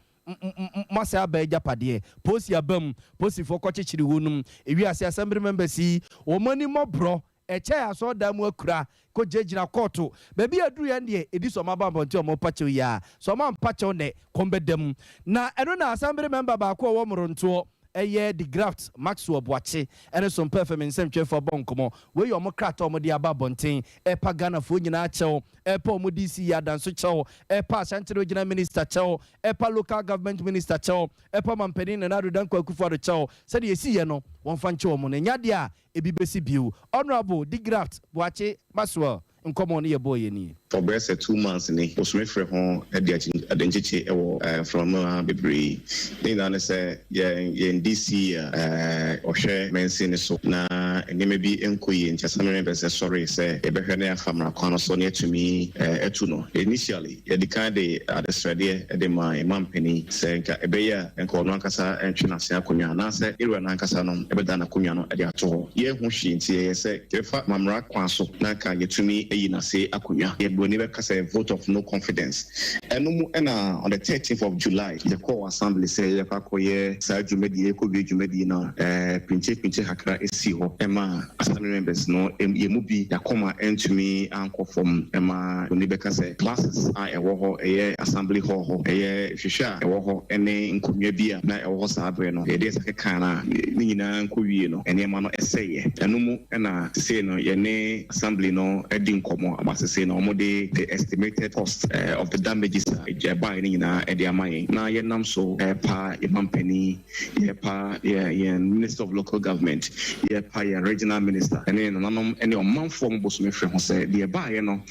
moasɛe aba agyapadeɛ posi aba mu posifoɔ kɔkyekyere wonom ewiase asambere members yi wɔn ani mmɔborɔ Ɛkyɛɛ asɔrdan mu akura kɔ gyinagyina kɔɔto. Baabi a ɛduru yɛn deɛ, ɛdi sɛ wɔaba abɔnten a wɔrepa kyɛw yi ara. Sɛ wɔampa kyɛw nnɛ, kɔm bɛda mu. Na ɛno na Assembly member baako a ɔwɔ Morontoɔ, ɛyɛ De Graft Maxwell Boakye ne Sompa FM nsɛmtwerɛfoɔ abɔ nkɔmmɔ. Wei yɛ wɔn krataa a wɔde aba abɔnten repa Ghanafoɔ nyinaa kyɛw, repa wɔn DC Adanso kyɛw, repa Ashanti Regional Minister kyɛw, repa Local Government Minister kyɛw, repa Mampanin Nana Addo Dankwa Akufo-Addo kyɛw. Sɛdeɛ ɛsiiɛ no, wɔmfa nkyɛ wɔn. Na ɛnyɛ adeɛ a Ebi bɛsi bio. Honourable Digraft Boakye Maxwell nkɔmɔ no yɛbɔɔ yɛ nie. For bɛyɛ sɛ 2 months ni, bosome frɛ ho de ade nkyekye wɔ mframa mu ha bebree. Ne nyinaa ne sɛ yɛn yɛn DC a ɔhwɛ mansin no so na nneɛma bi nkɔ yie nti Assembly members sɔree sɛ yɛbɛhwɛ na yɛafa mmara kwan no so na yɛatumi atu no. Initially, yɛdi kan de adesrɛdeɛ de maa yɛn mampanin sɛ nka ɛbɛyɛ a nka ɔno ankasa ntwe n'ase akonnwa anaasɛ area no ankasa no bɛdan n'akonnwa no de ato hɔ. Yɛnhu hwee nti yɛyɛ sɛ yɛbɛfa mmara kwan so na anka yɛatumi ayi n'ase akonnwa. Deɛ buroni bɛka sɛ vote of no confidence. Ɛno mu na on the 13th of July yɛkɔɔ assembly sɛ yɛrekɔ akɔyɛ saa dwumadie, yɛrekɔwie dwumadie no a, pinkye-pinkye kakra sii hɔ maa assembly members no, yɛn mu bi yɛn akoma antumi ankɔ fam ma buroni bɛka sɛ classes a ɛwɔ hɔ, ɛyɛ assembly hall hɔ, ɛyɛ hwehwɛ a ɛwɔ hɔ ne nkonnwa bi a na ɛwɔ hɔ saa berɛ no, yɛde yɛn nsa kekaa no a, ne nyinaa nkɔwie no, nneɛma no sɛeɛ. Ɛno mu na sesei no yɛne assembly no adi nkɔmmɔ ama sesei no wɔde the estimated cost of the damages a ɛbaeɛ no nyinaa de ama yɛn na yɛnam so repa yɛn mampanin, yɛrepa yɛn Minister of Local Government, yɛrepa yɛn Regional Minister ne nananom ne ɔmanfoɔ a wɔbɔ bosome frɛ ho sɛ deɛ ɛbaeɛ no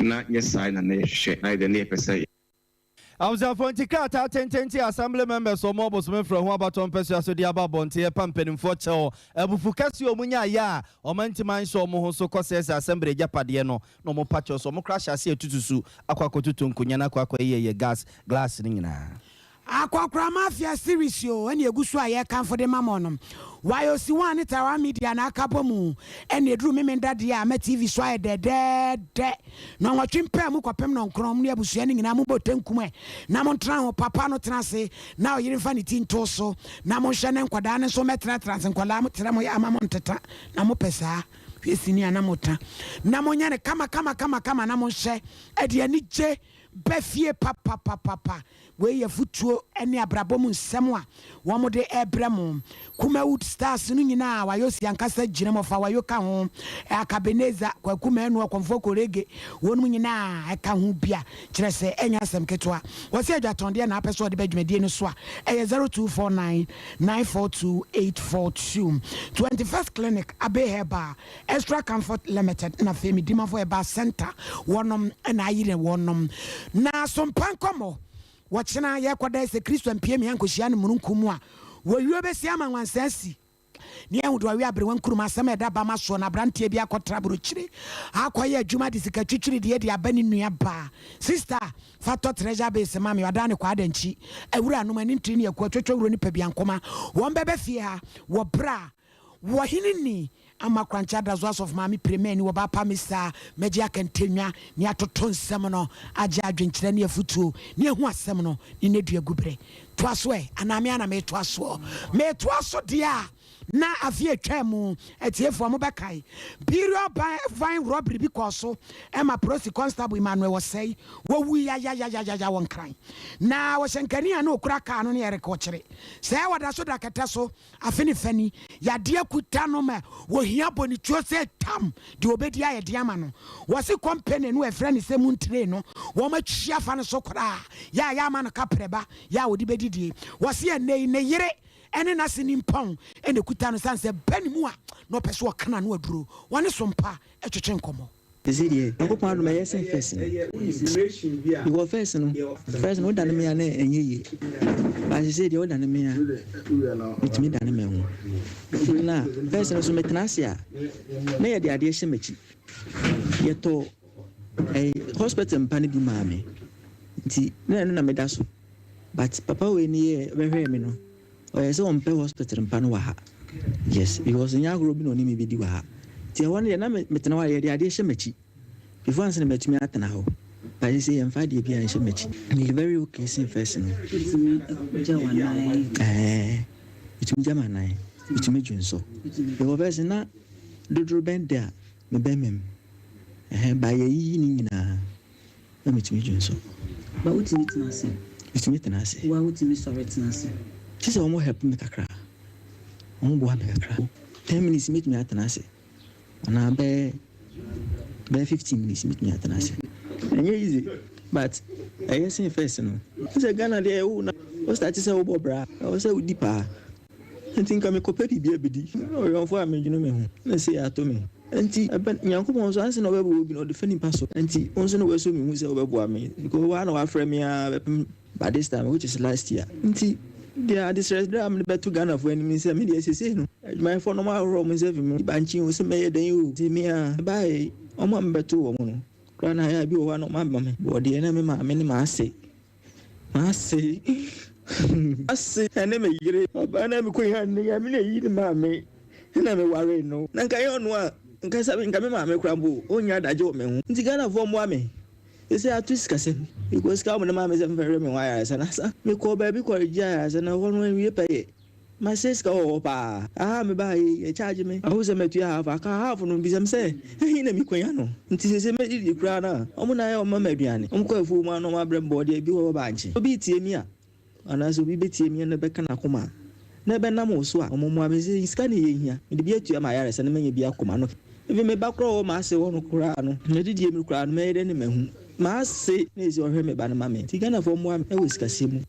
na nyɛ saa na na yɛhwehwɛ na yɛdeɛ na yɛpɛ sɛ Abusuafoɔ nti krataa tententen assembly members wɔn bosome frɛ ho abatɔ mpɛsua so de aba abɔnten ɛpa mpanimfoɔ kyɛw abufu kɛseɛ wɔn nya ayɛ a wɔn antimi anhyɛ wɔn ho so kɔsɛɛsɛ assembly agyapadeɛ no na wɔn pa kyɛw so wɔn kora hyɛ ase atutu su akɔ akɔtutu nkonnwa no akɔ akɔ yɛ gas glass no nyinaa. Akɔkora Mafia series o ɛna egu so a yɛkamfo de ma mo no. YOC One ne Taiwan Media na aka bɔ mu ɛna eduru Memenda deɛ a ama TV so ayɛ dɛdɛɛdɛ. Nnɔnwɔtwe mpaa mu kɔpem nnɔnkron mo ne abusua no nyinaa mobɔ tenkum ɛ na montena ho. Papa no tena ase na ɔyere mfa ne ti nto so na monhwɛ ne nkwadaa no nso mmɛtenatena ase. Nkwadaa motrɛ mo yɛ ama monteta na mopɛ saa. Hwɛ sini a na mota na monyɛ no kama kama kama kama na monhyɛ ɛde anigye. Ba fie papapapapa. Wei yɛ afutuo ne abrabɔ mu nsɛm a wɔde rebrɛ mo. Kumawood stars no nyinaa, Wayosi ankasa gyina mu, ɔfa Wayo ka ho, Akabenezer, Kwaku Manu, Ɔkɔmfoɔ Korege, wɔnom nyinaa ka ho bi a, kyerɛ sɛ ɛnyɛ asɛm ketewa. Wɔse adwatɔndeɛ na apɛ sɛ ɔde ba dwumadie no so a, ɛyɛ 0249 942 842. 21st Clinic, Abbey Herbal, Extra Comfort Limited na afei Medimafo Herbal Centre wɔnom na ayere wɔnom. Na sompa nkɔmmɔ, Wɔkyena yɛkɔda sɛ Kristo ampue me ankɔhyia no mununkum mu a, wɔwio bɛsi ama nwansa asi. Ne ahu de ɔwe aberewa nkuruma asɛm a ɛda bama soɔ na aberanteɛ bi akɔtra aburokyire akɔyɛ adwuma de sika twitwiri deɛ de aba ne nua baa. Sister, fa tɔ treasure base ma me, ɔdaa ne kwaa dankyi. Awuranom, ani ntiri ne akua twotwo wuro ne pabiankoma, wɔn bɛba fie ha wɔ berɛ a Wɔhene ni ama Korankye Adazo Asɔfo Maame Piremani wɔ Baapa Misa Mɛgye Akɛntɛnwa ne atoto nsɛm no agye adwenkyerɛ ne afutuo ne ahu asɛm no ne nnɛdua gu berɛ. Toa so ɛ anaa me ara na metoa soɔ? Metoa so deɛ a na afe a ɛtwaa mu atiefoɔ mobɛkae Burial Vine robbery bi kɔɔ so ma Prosi Constable Emmanuel Osei wɔwui yayayayaya wɔ Nkran na ɔhyɛnkani a na ɔkura kaa no ne Eric Ɔkyere sɛɛ ɔda so da kɛtɛ so Afe ne fa ni, yadeɛ kuta no ma wɔhia bɔ ne tuo sɛ tam deɛ ɔbɛdi ayɛ den ama no. Wɔse kɔmpene no a ɛfrɛ no sɛ Muntree no, wɔn atwi afa no so koraa, yɛ a yɛama no kaprɛ ba, yɛ a ɔde bɛdidie. Wɔse ɛnnɛ yi ne yere ne n'ase nimpɔn na ɛkuta no sane sɛ ba ne mu a na ɔpɛ sɛ ɔka n'ano aduro. Wɔne Sompa twetwe nkɔmmɔ. Sesei deɛ Nyankopɔn adom ɛyɛ sen first no because first no first no wodane me a na ɛnyɛ yie but sesei deɛ wodane me a metumi dane me ho na first no so metena ase a na yɛde adeɛ hyɛ m'akyi yɛtɔ ɛyi hospital mpa no bi maa me nti na ɛno na meda so but papa wei ni yɛ bɛhwɛɛ me no Ɔyɛ sɛ ɔmpɛ hospital mpa no wɔ ha. Yes, because nyɛ agorɔ bi na ɔne me bɛdi wɔ ha. Nti ɛhɔ no deɛ na metena hɔ a yɛde adeɛ hyɛ m'akyi before ansa na matumi atena hɔ. But seesei yɛmfa adeɛ biara nhyɛ m'akyi. Meyɛ very okay sen first no. Wotumi gya w'anan? Ɛɛ, metumi gya m'anan, metumi dwonsɔ. Because first no na dodoro bɛn da a me bɛma mu. Ɛhɛn, but yɛayiyi ne nyinaa. Na metumi dwonsɔ. Ba wotumi tena ase? Metumi tena ase. Wo a wotumi sɔre tena ase? Gye sɛ wɔn help me kakra. Wɔn boa me kakra. 10 minutes metumi atena ase. Anaa bɛyɛ 15 minutes metumi atena ase. Ɛnyɛ easy but ɛyɛ sen first no. Wohu sɛ Ghana deɛ wo na wo start sɛ wobɔ bra a, ɛwɔ sɛ wodi paa. Nti nka mekɔpɛ biribi abɛdi. Ɔwɛmfoɔ a medwene me ho na sei ato me. Nti ɛbɛ Nyankopɔn nso ansa na ɔbɛboa obi no ɔde fa nipa so. Nti wo nso na woasɔ me mu sɛ wobɛboa me because wo ara na woafrɛ me ara bɛpem by this time which is last year. Nti deɛ adesrɛsrɛ a mede bɛto Ghanafoɔ anim ne sɛ me deɛ sesei no adwumayɛfoɔ no wɔahorɔ wɔn nsa afi me ho bankye o sɛ mɛyɛ dɛn o nti me a mebaeɛ yi wɔn a mebɛtoo wɔn no koraa no ayɛ a bi wɔ hɔ a na wɔama me borɔdeɛ na me maame ne m'ase M'ase, m'ase ne me yere. Ɔbaa no a mekɔnyaa no no, Nyame na eyi no maa me na mewaree no. Na nka ɛnyɛ ɔno a, nka sɛ nka me maame koraa mpo ɔnnya adagye wɔ me ho. Nti Ghanafoɔ mmoa me. Seesei ato sikasɛm. Mekɔɔ sika a wɔde maa me sɛ memfa nhwɛ me ho ayaresa no asa. Mekɔɔ baabi kɔgyee ayaresa no, ɛhɔ no anwie pɛyɛ. Masɛe sika wɔ hɔ paa. Aha a mebaa ha yi, yɛ charge me. Mahu sɛ matua half, aka half no, bisa me sɛ, ɛhe na mekonya no? Nti seesei medidi koraa no a, wɔn na ayɛ wɔn ma me aduane. Wɔkɔ afuo mu a na wɔabrɛ me bɔɔdeɛ, ebi wɔ hɔ bankye. Obi retie me a, anaasɛ obi bɛtie me na ɛbɛka n'akoma a, na ɛbɛnam wo so a, wɔmmoa me. Seesei sika na ɛyɛ hia. Mede bi atua m'ayaresa na manya bi akɔ m'ano. Even me ba koraa a ɔwɔ m'ase hɔ no koraa no, n'adidie mu koraa no, mɛyɛ dɛn na mahu m'ase na ɛsɛ ɔhwɛ me ba no ma me? Nti Ghanafoɔ mmoa me wɔ sikasɛm mu.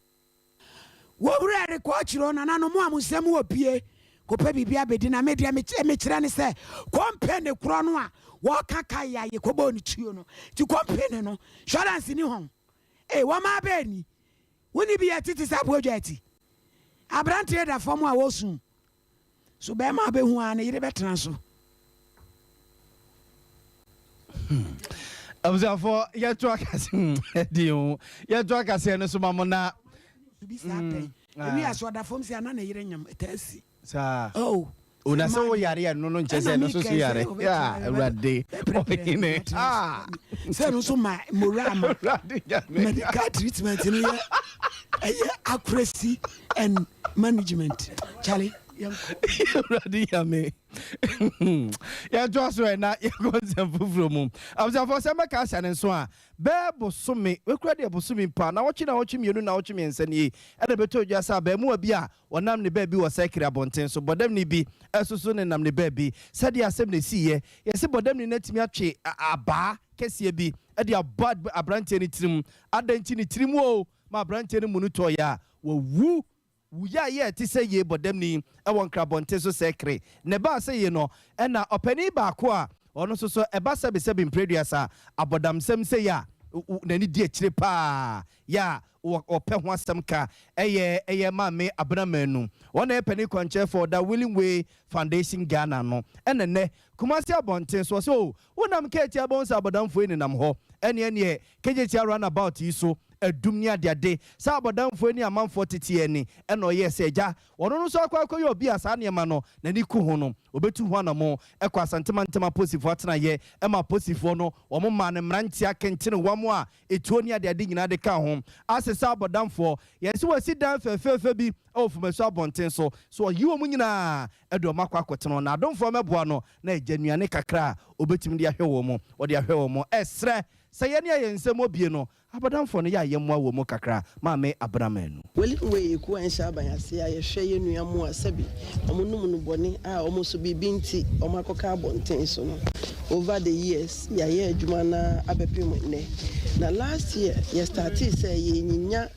Wo werɛ rekɔ akyiri o, nananom mo a mo nsam wɔ bie, kɔpɛ biribi abɛdi na me deɛ mekyerɛ ne sɛ kɔmpene korɔ no a wɔka kae a yɛkɔbɔɔ ne tuo no nti kɔmpene no insurance ni hɔn ee wɔma abɛɛ ni wonni bi yɛ tete sɛ aboa dwa ati aberanteɛ da fam a wɔsu So bɛrima a bɛhu a ne yere bɛtena so? Abusuafoɔ yɛto akase ɛdi ho yɛto akaseɛ no so ma mo na. Bi saa pɛn. Ewi aso ɔda fam si ana ne yere nyam ɛtaa si. Saa. Oh. O na sɛ wo yare ɛno no nkyɛ sɛ ɛno nso so yare. Ya awurade ɔhene. Ah. Sɛ ɛno nso ma moral ma medical treatment no yɛ ɛyɛ accuracy and management. Charlie. Awurade Nyame. Yɛntoa so ɛ na yɛnkɔ nsɛm foforɔ mu. Abusuafoɔ sɛ mɛka ahyɛ ne nso a, bɛɛ bosome, wekura deɛ bosome mpo a, nawɔtwe nawɔtwe mmienu nawɔtwe mmiɛnsa nie, ɛna ɛbɛtɔ dwa sɛ abaamuwa bi a ɔnam ne baabi wɔ sɛkere abɔnten so, bɔdamni bi nso so nenam ne baabi. Sɛdeɛ asɛm no siiɛ, yɛse bɔdamni no atumi atwe abaa kɛseɛ bi de abɔ aberanteɛ no tirim. Adɛn nti ne tirim o ma aberanteɛ no munu tɔeɛ a, wawu. Wuyi a yɛ te sɛ yei bɔdamni wɔ nkrabɔnten so sɛ kere. Na ɛbaa sɛ yei no, ɛna ɔpanin baako a ɔno nso so ɛba sɛbesɛbe mprɛduasa abɔdamsɛm sei a n'ani di akyire pa ara yɛ a ɔpɛ ho asɛm ka yɛ yɛ Maame Abena Manu. Ɔno na ɛyɛ panin kwankyerɛfoɔ ɔda Willing Way Foundation Ghana no. Ɛna nnɛ Kumasi abɔnten so ɔsɛ oh wonam Keetia bɛhu sɛ abɔdamfoɔ yi nenam hɔ ɛneɛ neɛ Kejetia run about yi so adum ne adeade sɛ abɔdamfoɔ ani amanfoɔ tete ani ɛna ɔyɛɛ sɛ agya ɔno no nso akɔ akɔyɛ obi a saa nneɛma no n'ani ku ho no ɔbɛtu ho anamon kɔ Asante mantam aposifoɔ atenaeɛ ɛma aposifoɔ no wɔn maa no mmeranteɛ akentene wɔn a etuo ne adeade nyinaa de kaa ho asesa abɔdamfoɔ yɛse wɔasi dan fɛfɛɛfɛ bi wɔ Fumasu abɔnten so so ɔyi wɔn nyinaa de wɔn akɔ akɔtena hɔ na adomfoɔ mmɛboa no na agya nnuane kakra a ɔbɛtumi de ahwɛ wɔn ɔde ahwɛ wɔn ɛsrɛ Sɛ yɛne a yɛn nsam abue no, abɔdamfoɔ no yɛ a yɛmmoa wɔn mu kakra. Maame Abena Manu. Weli wei yɛ kuo a ɛnhyɛ aban ase a yɛhwɛ yɛn nua mo a sɛbi wɔn nom nnubɔne a wɔn nso biribi nti wɔn akɔka abɔnten so no. Over the years yɛayɛ adwuma no ara abɛpem nnɛ. Na last year yɛ startee sɛ yɛnyinya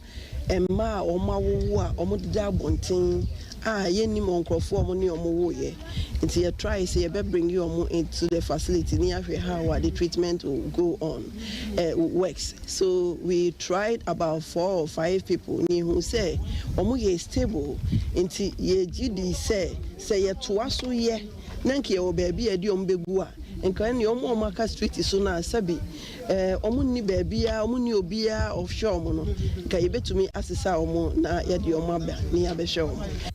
mma a wɔawowo a wɔdeda abɔnten a yɛnnim wɔn nkurɔfoɔ a wɔne wɔn woeɛ. Nti yɛ try sɛ yɛbɛ bring wɔn into the facility ne yɛahwɛ how a the treatment will go on, eh, works. So we tried about four or five people ne yɛhu sɛ wɔn yɛ stable. Nti yɛgye di sɛ sɛ yɛtoa so yɛ na nka yɛwɔ baabi a yɛde wɔn bɛgu a, nka ɛnneɛ wɔn a wɔaka street so no a sɛbi eh, wɔn nni baabiara, wɔn nni obiara a ɔhwɛ wɔn no, nka yɛbɛtumi asesa wɔn na yɛde wɔn aba na yɛabɛhwɛ wɔn.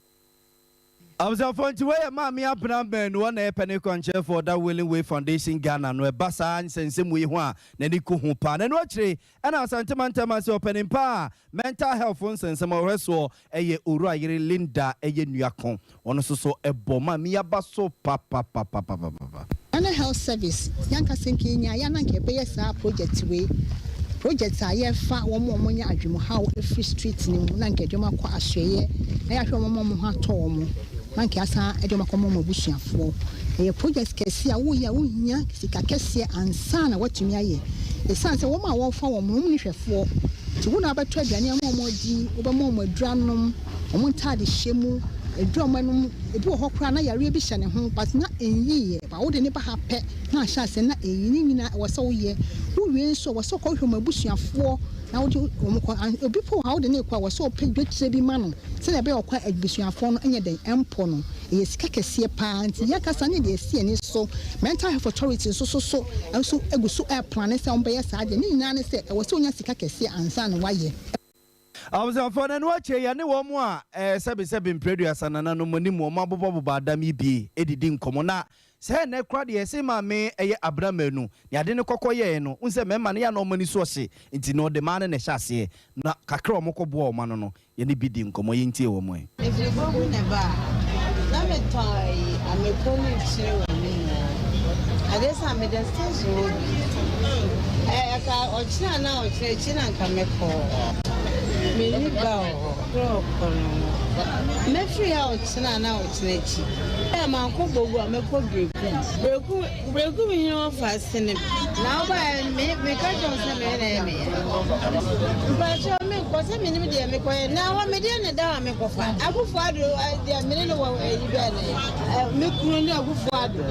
Abusuafoɔ nti wei yɛ Maame Abena Manu ɔna yɛ panin kwankyerɛfoɔ ɔda Willing Way Foundation Ghana no ɛba saa nsɛnsɛm wei ho a n'ani ku ho paa na ɛno akyire ɛna Asante mantam ase ɔpanin pa a mental health ho nsɛnsɛm ɔhwɛ soɔ ɛyɛ Owura yere Linda ɛyɛ Nuako Ɔno nso so ɛbɔ ma mi aba so papapapapapa. Ghana Health Service yankasa nka yɛnyaeɛ a na anka yɛbɛyɛ saa project wei, project a yɛfa wɔn a wɔanya adwemuhaw afiri street no mu na anka yɛde wɔn akɔ asoɛeɛ na yɛahwɛ wɔn ama wɔn ho atɔ wɔn na anka yɛasan de wɔn akɔma wɔn abusuafoɔ. Ɛyɛ project kɛseɛ a woyɛ a wohia sika kɛseɛ ansa na woatumi ayɛ. Ɛsiane sɛ wɔn a wɔrefa wɔn no wɔn nni hwɛfoɔ nti wo na wobɛtɔ aduane ama wɔn adi, wobɛma wɔn aduro anom, wɔn ntaadehyɛ mu, aduru a wɔnom, ebi wɔ hɔ koraa na yareɛ bi hyɛ ne ho but na ɛnyiiɛ but wode no ba ha pɛ na ahyɛ aseɛ na ɛyi, ne nyinaa ɛwɔ sɛ woyɛ. Wowie nso ɛwɔ sɛ wokɔhwehwɛ wɔn abusuafoɔ na wode wɔn kɔ, obi po wɔ ha wode no rekɔ a ɛwɔ sɛ wopɛ dwetire bi ma no sɛdeɛ ɛbɛyɛ a ɔkɔ a abusuafoɔ no nyɛ dɛn ɛmpɔ no. Ɛyɛ sika kɛseɛ paa nti yɛn ankasa ne deɛ ɛsi yɛn ani so. Mental Health Authority nso so so nso gu so replane sɛ wɔbɛyɛ saa adeɛ. Ne nyinaa ne sɛ ɛwɔ sɛ wonya sika kɛseɛ ansa na woayɛ. Abusuafoɔ no, ɛno akyire yɛne wɔn a ɛɛ sɛbesɛbe mprɛduasa nananom anim wɔn abobɔbobɔ adam yi bi didi nkɔmmɔ. Na sɛ ɛnnɛ koraa deɛ yɛse maame yɛ abena manu, nea ade no kɔkɔ yɛɛ no, wohu sɛ mmarima no yɛ a na wɔn ani so ɔhye, nti na ɔde maa no na ɛhyɛ aseɛ. Na kakra a wɔkɔboa wɔn ano no, Yɛne bi di nkɔmmɔ, yɛntie wɔn ɛ. Mefiri Bogu na ɛbaa ha. Na metɔn ayi, ameko ne kyere wɔ ne nyinaa. Adeɛ sa meda station hɔ bi. Ɛka ɔkyena anaa ɔkyena akyi na nka mɛkɔ. Menni ba wɔ hɔ. Berɛ ɔkɔ no no. Mɛfiri ha ɔkyena anaa ɔkyena akyi. Ɛ mankɔ Bogu a mɛkɔ Berekum. Berekum Berekum hene wɔfa sene me. Na wobaeɛ me meka kyerɛ wo sɛ me na ɛyɛ me ya. Mpakyɛw menkɔ sɛ menim deɛ mekɔyɛ na hɔ me deɛ na da hɔ a mekɔfa. Akufo Addo deɛ mene no wɔ ayi bɛɛ ne me kunu ne Akufo Addo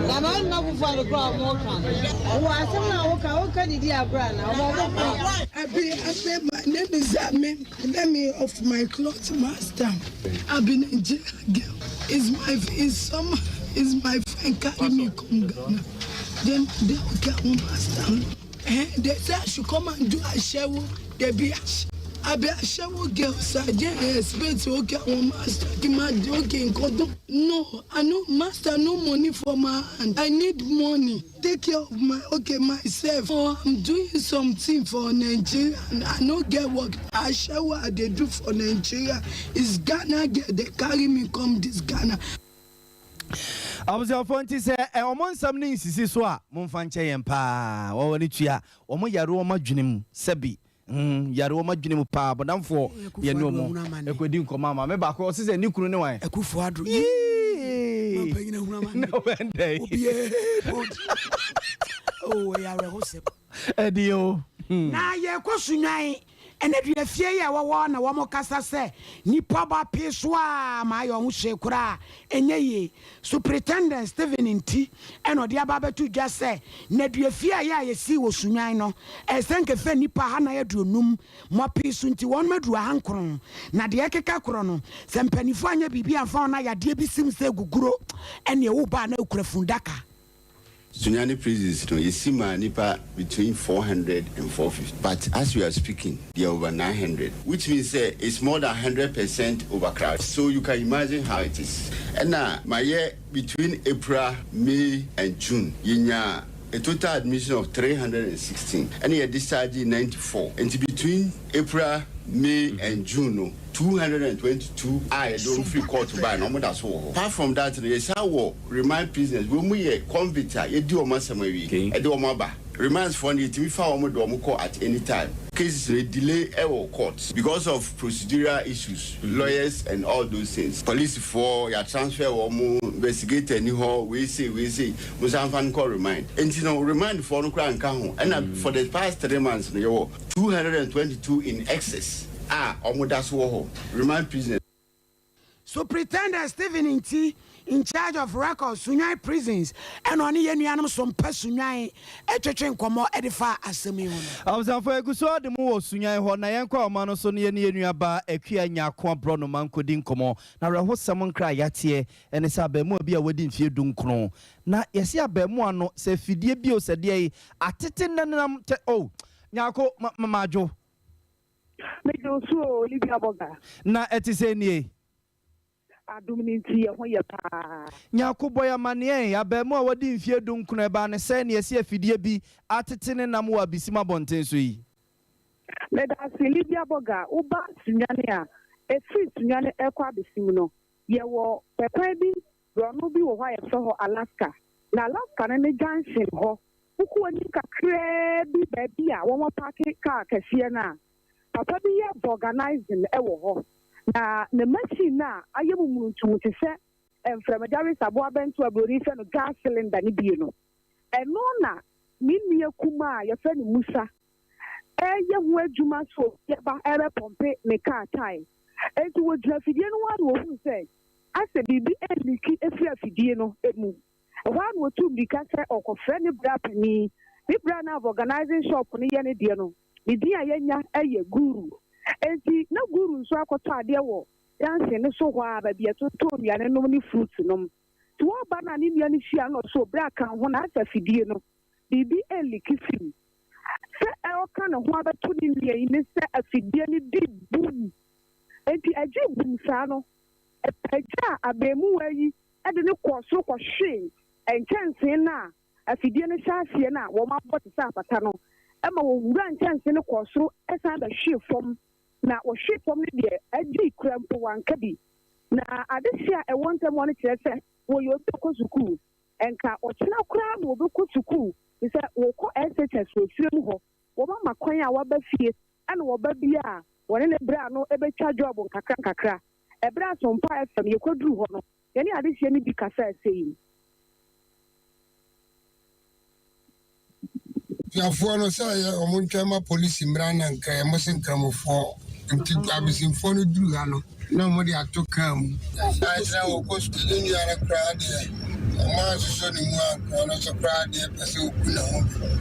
na ma ɔne Akufo Addo koraa ɔmo ka no. Wɔ asɛm na woka woka didi agorɔ ana ɔmo ɔmo ko. Abi Abe my name is Ame let me off my cloth master I be Nigeria girl is my is some is my friend carry me come Ghana then they okay I wan master eh they say I should come and do asewo they be. I be aṣẹ́wó girl sir jẹ́ expect okay àwọn master kí n máa di okay nǹkan tó. No, I no master no money for my hand. I need money. Take care of my okay myself. Oh, I'm doing something for Nigeria and I no get work. Aṣẹ́wó I dey do for Nigeria is Ghana girl dey carry me come this Ghana. Abusuafoɔ nti sɛ wɔn nsɛm no nsisi so a, momfa nkyɛ yɛn paa. Wɔn ani tua, wɔn yare wɔn adwene mu sɛbi. Mm, yare wɔn adwene mu paa. Bɔdamfoɔ yɛne wɔn ɛkɔdi nkɔmmɔ ama me baako ɔse sɛ ne kunu ne wan? Akufo Addo. Yee! Mampanyin ahunu amane. Na wɛndɛn? Obiara bɔ Oh, ɛyɛ awerɛhosɛm. Ɛdeɛ o. Hmm. Na yɛkɔ Sunyani nneduafie yi a ɛwɔ hɔ na wɔkasa sɛ nnipa ba pee so a ma ayɛ wɔn hwee koraa a, ɛnyɛ yie. Superintendent Stephen Nti na ɔde aba abɛto dwa sɛ nneduafie a ɛyɛ a yɛsii wɔ Sunyani no, ɛsɛ sɛ nka ɛfɛ nnipa ahanan aduonum ma pii so nti wɔnom aduru ahankron. Na deɛ ɛkeka korɔ no, sɛ mpanimfoɔ anyɛ biribi amfa wɔn a yadeɛ bi sim sɛ guguro, ɛnneɛ woba a na wokura fundaka. Sunyani prisons no yɛsi maa nipa between 400 and 450 but as we are speaking they are over 900 which means sɛ it's more than 100% overcrowded so you can imagine how it is. Ɛna mayɛ between April, May and June yɛnyaa a total admission of 316 ɛna yɛ dischargee 94 nti between April, May and June no 222 a yɛde wɔn firi court bae no wɔn da so wɔ hɔ. Apart from that no yɛsan wɔ remand prisoners, wɔn mu yɛ convict a yɛadi wɔn asɛm awie de wɔn aba. Remands foɔ no yɛtumi fa wɔn de wɔn kɔ at any time. Cases no delay wɔ court because of procedural issues, lawyers and all those things. Police foɔ yɛ transfer wɔn, investigator nni hɔ, wei sei wei sei, mo san fa no nkɔ remand. Nti no remand foɔ no koraa nka ho. Ɛna for the past 3 months no yɛwɔ 222 in excess a wɔn da so wɔ hɔ, remand prisoners. Superintendent Stephen Nti, in charge of records, Sunyani Prisons, ɛna ɔne yɛn nuanom Sompa Sunyani twetwe nkɔmmɔ de faa asɛm yi ho no. Abusuafo, yɛgu so ara de mo wɔ Sunyani hɔ, na yɛnkɔ ahoma no so na yɛne yɛn nuabaa Akua Nyarko Aborɔnoma nkɔdi nkɔmmɔ. Na awerɛhosɛm nkra a yɛateɛ ne sɛ abarimaa bi a wadi mfeɛ dunkron, na yɛse abarimaa no sɛ afidie bi o sɛ deɛ yi, atete nnɛnenam tɛ oh, Nyarko, ma, ma, madwo. Megye wo so o, Olivia Borga. Na ɛte sɛn nie? Adom no nti yɛn ho yɛ paa. Nyarko bɔ yɛn amanneɛ ɛ, abaamua a wadi mfeɛ dunkron, ɛbaa no sɛn na yɛse afidie bi atete ne nam wɔ Abisim abɔnten so yi? Medase Lydia Borga, woba Sunyani a, ɛfiri Sunyani ɛrekɔ Abisim no, yɛwɔ kwan bi, borɔno bi wɔ hɔ a yɛfrɛ hɔ Alaska. Na Alaska no ne junction hɔ, wokɔ w'anim kakraa bi baabi a wɔapaake kaa kɛseɛ no a, papa bi yɛ vulcanizing wɔ hɔ. Na ne machine no a ayɛ mumuruntum te sɛ mframagya wesaboa abɛnto a buroni frɛ no gas cylinder no bie no, ɛno na ne nua kumaa a yɛfrɛ no Musa reyɛ ho adwuma sɛ obi aba rebɛpɔmpe ne kaa tae. Enti wɔgyina afidie no ho ara na wɔhunu sɛ asɛ biribi reliki firi afidie no mu. Ɛhɔ ara na ɔtuu mmirika sɛ ɔrekɔfrɛ ne bra panin. Ne bra no a vulcanizing shop no yɛ ne deɛ no, ne din a yɛanya yɛ Guru. Enti na Guru nso akɔtɔ adeɛ wɔ junction no so hɔ ara, baabi a yɛtontɔn nnuane nom ne fruits nom. Nti ɔreba no a ne nua no hyia no na ɔse, Bra ka wo ho na asɛ afidie no, biribi reliki fi mu. Sɛ ɔreka ne ho abɛto ne nua yi ne sɛ afidie no di bum. Enti ɛgyee bum saa no, ɛpagyaa abarimuwa yi de no kɔɔ soro kɔhwee nkyɛnsee no a afidie no hyɛ aseɛ no a wɔabɔ te sɛ apata no ma wɔwuraa nkyɛnsee no kɔɔ soro san bɛhwee fam, na wɔhwee fam no deɛ agyee kura mpo wɔanka bi. Na adehyeɛ a ɛwɔ ntam hɔ no kyerɛ sɛ wɔyɛ obi a ɔkɔ sukuu, nka ɔkyena koraa na wɔbɛkɔ sukuu, te sɛ wɔkɔ SHS wɔ efie mu hɔ, wɔama kwan a wɔaba fie ɛna wɔba bi a wɔne ne bra no bɛtwa job nkakra nkakra. Ɛberɛ a Sompa FM yɛkɔduruu hɔ no, yɛne adehyeɛ no bi kasaa sei. Kuafoɔ no sɛ ɛyɛ wɔn ntwɛn ma polisi mmra na nka yɛ mo se nkramofoɔ nti abesimfoɔ no duru ha no na wɔn de ato kaa mu na kyerɛ wɔkɔ sukuu ne nua no koraa deɛ wɔn ansosɔ ne mu anka ɔno nso koraa deɛ pɛ sɛ oku ne ho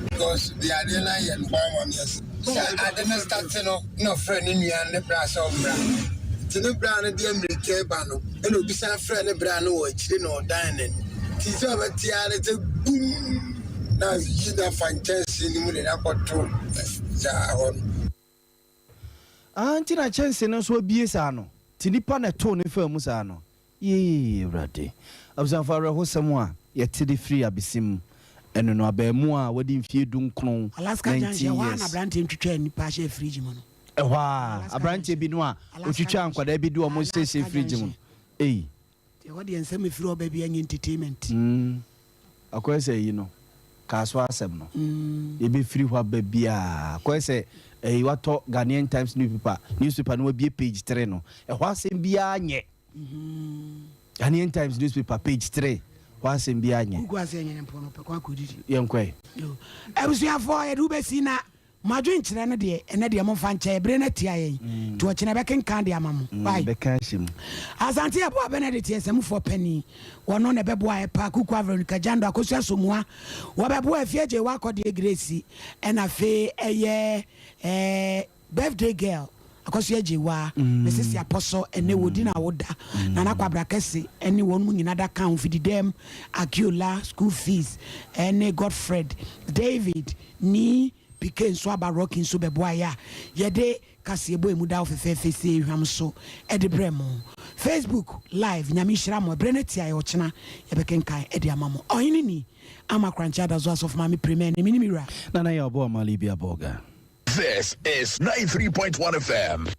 because deɛ adeɛ no ayɛ no kwan ma no ɛsɛ Sɛ ade no starte no na ɔfrɛ ne nua no ne bra sɛ ɔmmra. Nti ne bra no de ammirika reba no ɛna obi san frɛ ne bra no wɔ akyire na ɔdan n'ani. Nti sɛ ɔbɛte ara ne sɛ bum na yi no afa nkyɛnsee no mu de no akɔto gya hɔ no. Ah nti na kyɛnse no nso abue saa no nti nipa na ɛtoo ne faa mu saa no yee Awurade. Abusuafo awerɛhosɛm a yɛte de firi abesim ɛno no abaamuwa a wadi mfie du nkron, Alaska Junction, 19 ɛhɔ ara na years. aberanteɛ ntwitwaa nnipa hyɛɛ fridge mu no. Ɛhɔ ara aberanteɛ bi no a ɔtwitwaa nkwadaa bi de wɔn hyehyɛɛ fridge mu no ei. Ɛhɔ deɛ nsɛm ɛfiri hɔ ba biara nyɛ entertainment. Mm akɔyɛ sɛ ayi no Kasoa asɛm no yɛbɛfiri hɔ aba biara akɔyɛ sɛ ɛyi watɔ Ghanaian Times newspaper newspaper no wabie page three no ɛhɔ asɛm biara nyɛ Ghanaian Times newspaper page three hɔ asɛm biara nyɛ. Kuku ase ɛnyɛ ne mpɔ no pɛ kwan akɔdidi. Yɛnkɔɛ. Abusuafoɔ yɛde wo bɛsi na Mo adwenkyerɛ no deɛ, ɛnnɛ deɛ momfa nkyɛ yɛn, bere no atia yɛn, nti ɔkyena yɛbɛkenkan de ama mo. Wai? Bɛka ahyɛ mu. Asante Yeboah Benedict yɛ Nsamufoɔ panin, wɔno na ɛbɛboa yɛ paa, Kukua Veronica Jando, Akosua Somuah, wɔbɛboa Afie Agyei Wakɔdeɛ Grace, ɛna afei ɛyɛ eh, Birthday girl, Akosua Agyei Me sisi Apɔsɔ, ɛnnɛ wɔdi n'awoda, Nana Kwabra Kɛse ɛne wɔn mu nyina da ka ho, Fididɛm, Akiola, School Fees, ɛne Godfred, David, Nii. PK nso aba Rocky nso bɛboa yɛ a yɛde kaseɛbɔ a ɛmu da hɔ fɛfɛɛfɛ sie hwam so de brɛ mo. Facebook live Nyame nhyira mo ɛberɛ no atia yɛ ɔkyena yɛbɛkenkan de ama mo. Ɔhene ni Ama Korankye Adazo Asɔfo Maame Premɛ ne me ne me wura. Nana Yaw Boamah Libya Bolga. This is 93.1 FM.